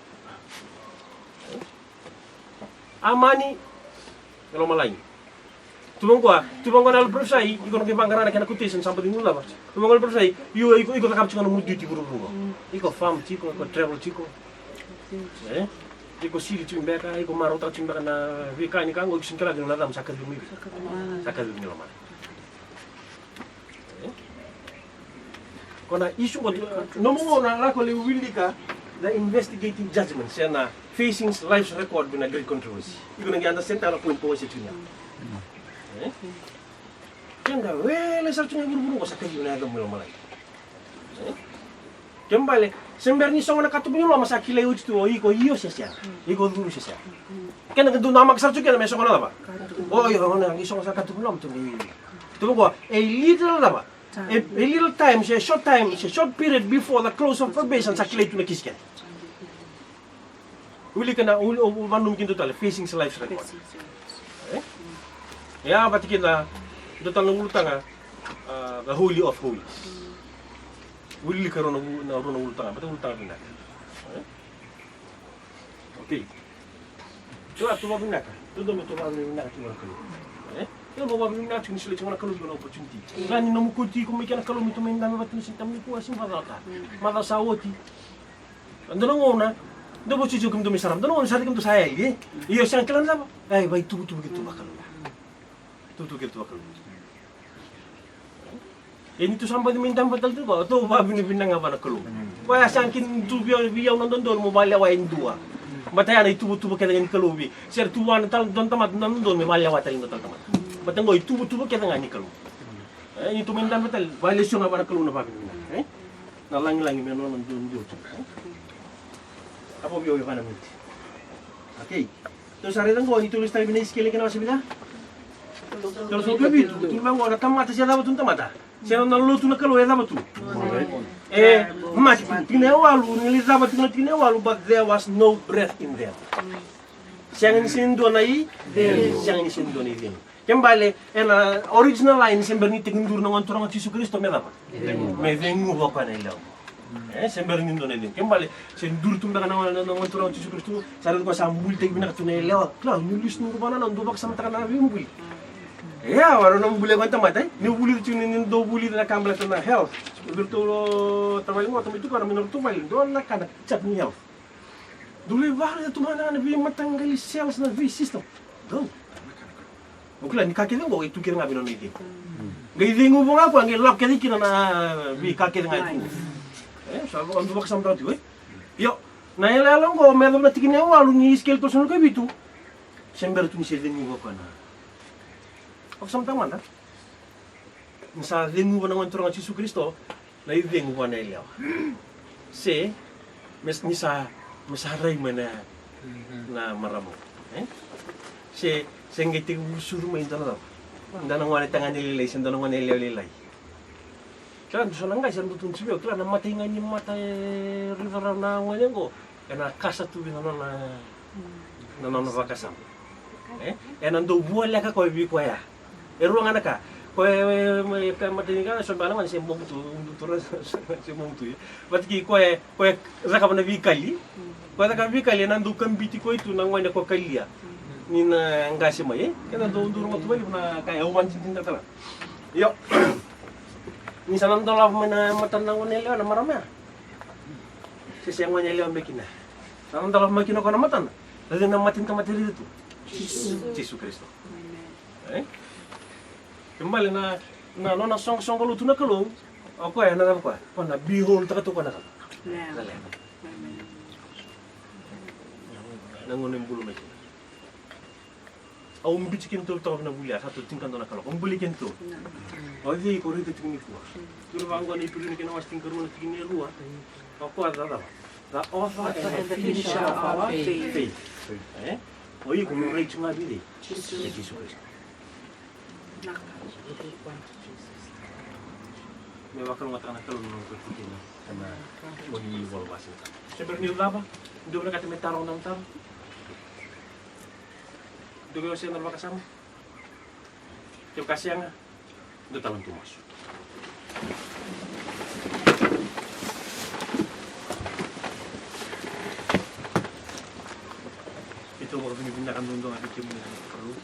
Amani, e lomalagi. Tu vaqo, tu vaqo na yalo parofisai, iko na qai vaqara na kena quotation, sa baci gunu cava. Tu vaqo na parofisai, io, iko, iko cakava tiko na nomu duty vuravura. Iko farm tiko, iko travel tiko. E? Iko sili tiko beka, iko marautaka tiko beka na veika ni ka qo, iko sega ni kila ni na cava sa kacivi mai. Sa kacivi mai lomalagi. Ko na issue qo, nomu gauna lako lai wilika the investigating judgment, se na facing life's record vei na great controversy. Iko na qai understand-taka na point ko wasea tiko ya. E? Keda wele sara tiko na vuravura qo sa kacivi na yacamu mai lomalagi. E? Kena ibalebale, se bera ni sogo na katuba ni loma sa kilai oti tu o iko io se sega. Iko curu se sega. Kena qai dau namaka sara tu kena me sogo na cava? O io, na qai sogo sara katuba ni loma tu qai. Tu vaqo, a little cava? A, a little time, se short time, se short period before the close of probation sa kilai tu na kisi kece. Wilika na, uli, o, o, vanumi kina dua tale, facing life's record. E? E a vata kina dua tale na ulutaga, a, the Holy of Holies. Wilika rua na u-, na rua na ulutaga, vata ulutaga vinaka. E? Okay. Tou a tou vakavinaka. Tou dau me tou vakavinaka tiko na Kalou. E? Tou vakavinaka tiko ni solia tiko na Kalou iko na opportunity. Ga ni nomu kauti iko mai kei na Kalou me tou mai dabe vata na siga ni tamani kua, sega ni vakacalaka. Macawa sa oti. Dua na gauna, dou vosoti au kemudou mai sara. Dua na gauna sa rui kemudou sa yali, e? Io, sega kila na cava? Ai, vakaituvatuva keitou vakalou. Tuvatuva keitou vakalou. E ni tou sa baci mai dabe vata tale tu qo, tou vakavinavinaka ga vua na Kalou. Koya sa kina tu vei au, vei au na dodonu mo vakalewa e dua. Baleta ya na ituvatuva kece ga ni Kalou vei. Se ra tu vua na tale dua na tamata na dodonu me vakalewa tale na dua tale tamata. Baleta qo ituvatuva kece ga ni Kalou. E, ni tou mai dabe tale, vakalesuya ga vua na Kalou na vakavinavinaka. E? Na lagilagi me nona dua, dua tu. A, vavia au e va na miniti. Okay. Tou sa raica qo ni tou lesu tale vei na Isikeli kena wase vica? Tolusagavulu ka vitu, tu mai qo na tamata se cava tu na tamata. Se na lotu na Kalou e cava tu. E, mate tu. Tikina e walu, ni lai cava tiko na tikina e walu, but there was no breath in them. Sega ni se dua na i, sega ni se dua na icegu. Kena ibalebale, ena original line, se bera ni tekiduru na Gone Turaga o Jisu Karisito me cava? Me ceguva o koya na yalewa. E, se bera ni dua na icegu. Kena ibalebale, se duri tu beka na, na, na Gone Turaga o Jisu Karisito, sa raica koya sa bulitaki vinaka tu na yalewa. Kila, ni lesu ni dua vakasamataka na veibuli. Ia, o rau na buli qo na tamata, e? Ni vulica tiko ni, ni dau vulica na ka baleta na health. Vei ratou tavale qo, tamai tukuna, mai na ratou vale, dua na ka na chat ni health. Dou lai vakaraica tu mai na veimataqali cells, na vei system. Dou. O kila ni ka kece qo e tu kece ga vei nona icegu. Qai ceguva ga o koya, qai lako kece kina na veika kece ga e tu. E, sa vaka, dou vakasamataka tiko, e? Io, na yalayala qo, me yacova na tikina e walu ni Isikeli tolusagavulu ka vitu. Se bera tu ni se ceguva o koya na. Vakasamataka mada. Ni sa ceguva na Gone Turaga o Jisu Karisito, na icegu vua na yalewa. Se, me, ni sa, me sa rai mai na, na marama. E? Se, se qai tekivu sucu mai dua na cava? Dua na gone tagane lailai, se dua na gone yalewa lailai. Kila, dua so na qai sa dau tukuna tiko vei au, kila na matai ga ni mata e raica rawa na gone qo, ena kasa tu vei na nona, na nona vakasama. E? Ena dau voleka koya vei koya. E rua ga na ka. Koya, e, e, e, ka matai ni ka, so bale na gone se bobu tu, bobu tu, se bobu tu, e. Vata kei koya, koya cakava na veikali. Koya cakava veikali, ena dau kabiti koya tu na gone ko kalia. Ni na qase mai, e? Kena dau, dau rogo tu valevu na ka, e, au vakadinadinataka tale ga. Io. Ni sa na dolava mai na matana na gone yalewa na marama ya. Se, se gone yalewa beka kina. Sa na dolava mai kina o koya na matana. Na cei na mate ni tamata e raica tu? Jisu. Jisu Karisito. Amen. E? Kena ibalebale na, na nona soqosoqo lotu na Kalou. O koya na cava o koya? O koya na behold-taka tu o koya na cava? Amen. Na leqa. Amen. Na gauna e bula mai kina. Au biuti kedatou toka vei na vuli ya, sa toka tinikadua na kaloko. Au buli kedatou. O cei ko raica tiko nikua? Tukuna vaqo na Iperiu na kena wase tinikarua na tikina e rua. O koya cava? The author and the finisher of our faith. E? O iko mo rai tu ga vei cei? Jisu. Vei Jisu Karisito. Me vakalougatataka na Kalou na nomu tikina. Ena, o ni vola vasi. Se bera niu cava? Dou vinakata me taroga na taro? Dou via wasea na vakasama? Kevaka sega, dou taura na masu. Keitou vakavinavinaka duadua ga vei kemuni na Kalou.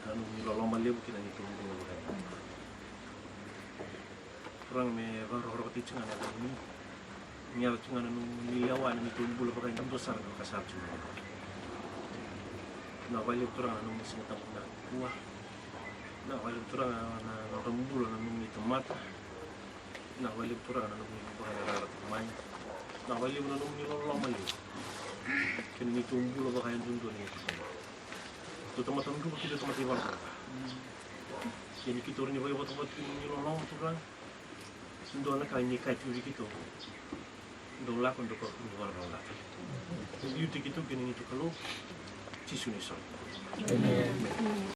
Na nomuni loloma levu kei na neitou bula vakayago. Turaga, me vakarokorokotaki tiko ga na yacamuni. Ni yaco tiko ga na nomuni lewa ena neitou bula vakayadudua sara, me vakasara tiko ga. Vinaka vakalevu Turaga na nomuni Siga Tabu nikua. Vinaka vakalevu Turaga na nodra bula na nomuni tamata. Vinaka vakalevu Turaga na nomuni vakayacora tiko mai. Vinaka vakalevu na nomuni loloma levu kei na neitou bula vakayadudua ni yaco tiko ga. Tou tamata druka, keitou tamata ivalavala ca. Ia ni keitou rawa ni vakaivotavota kina ni loloma Turaga. Dua na ka ni kaya tiko vei keitou. Dou lako, dou kakua ni valavala ca. Liutaki keitou kei na neitou Kalou. Jisu na isolisoli. Amen.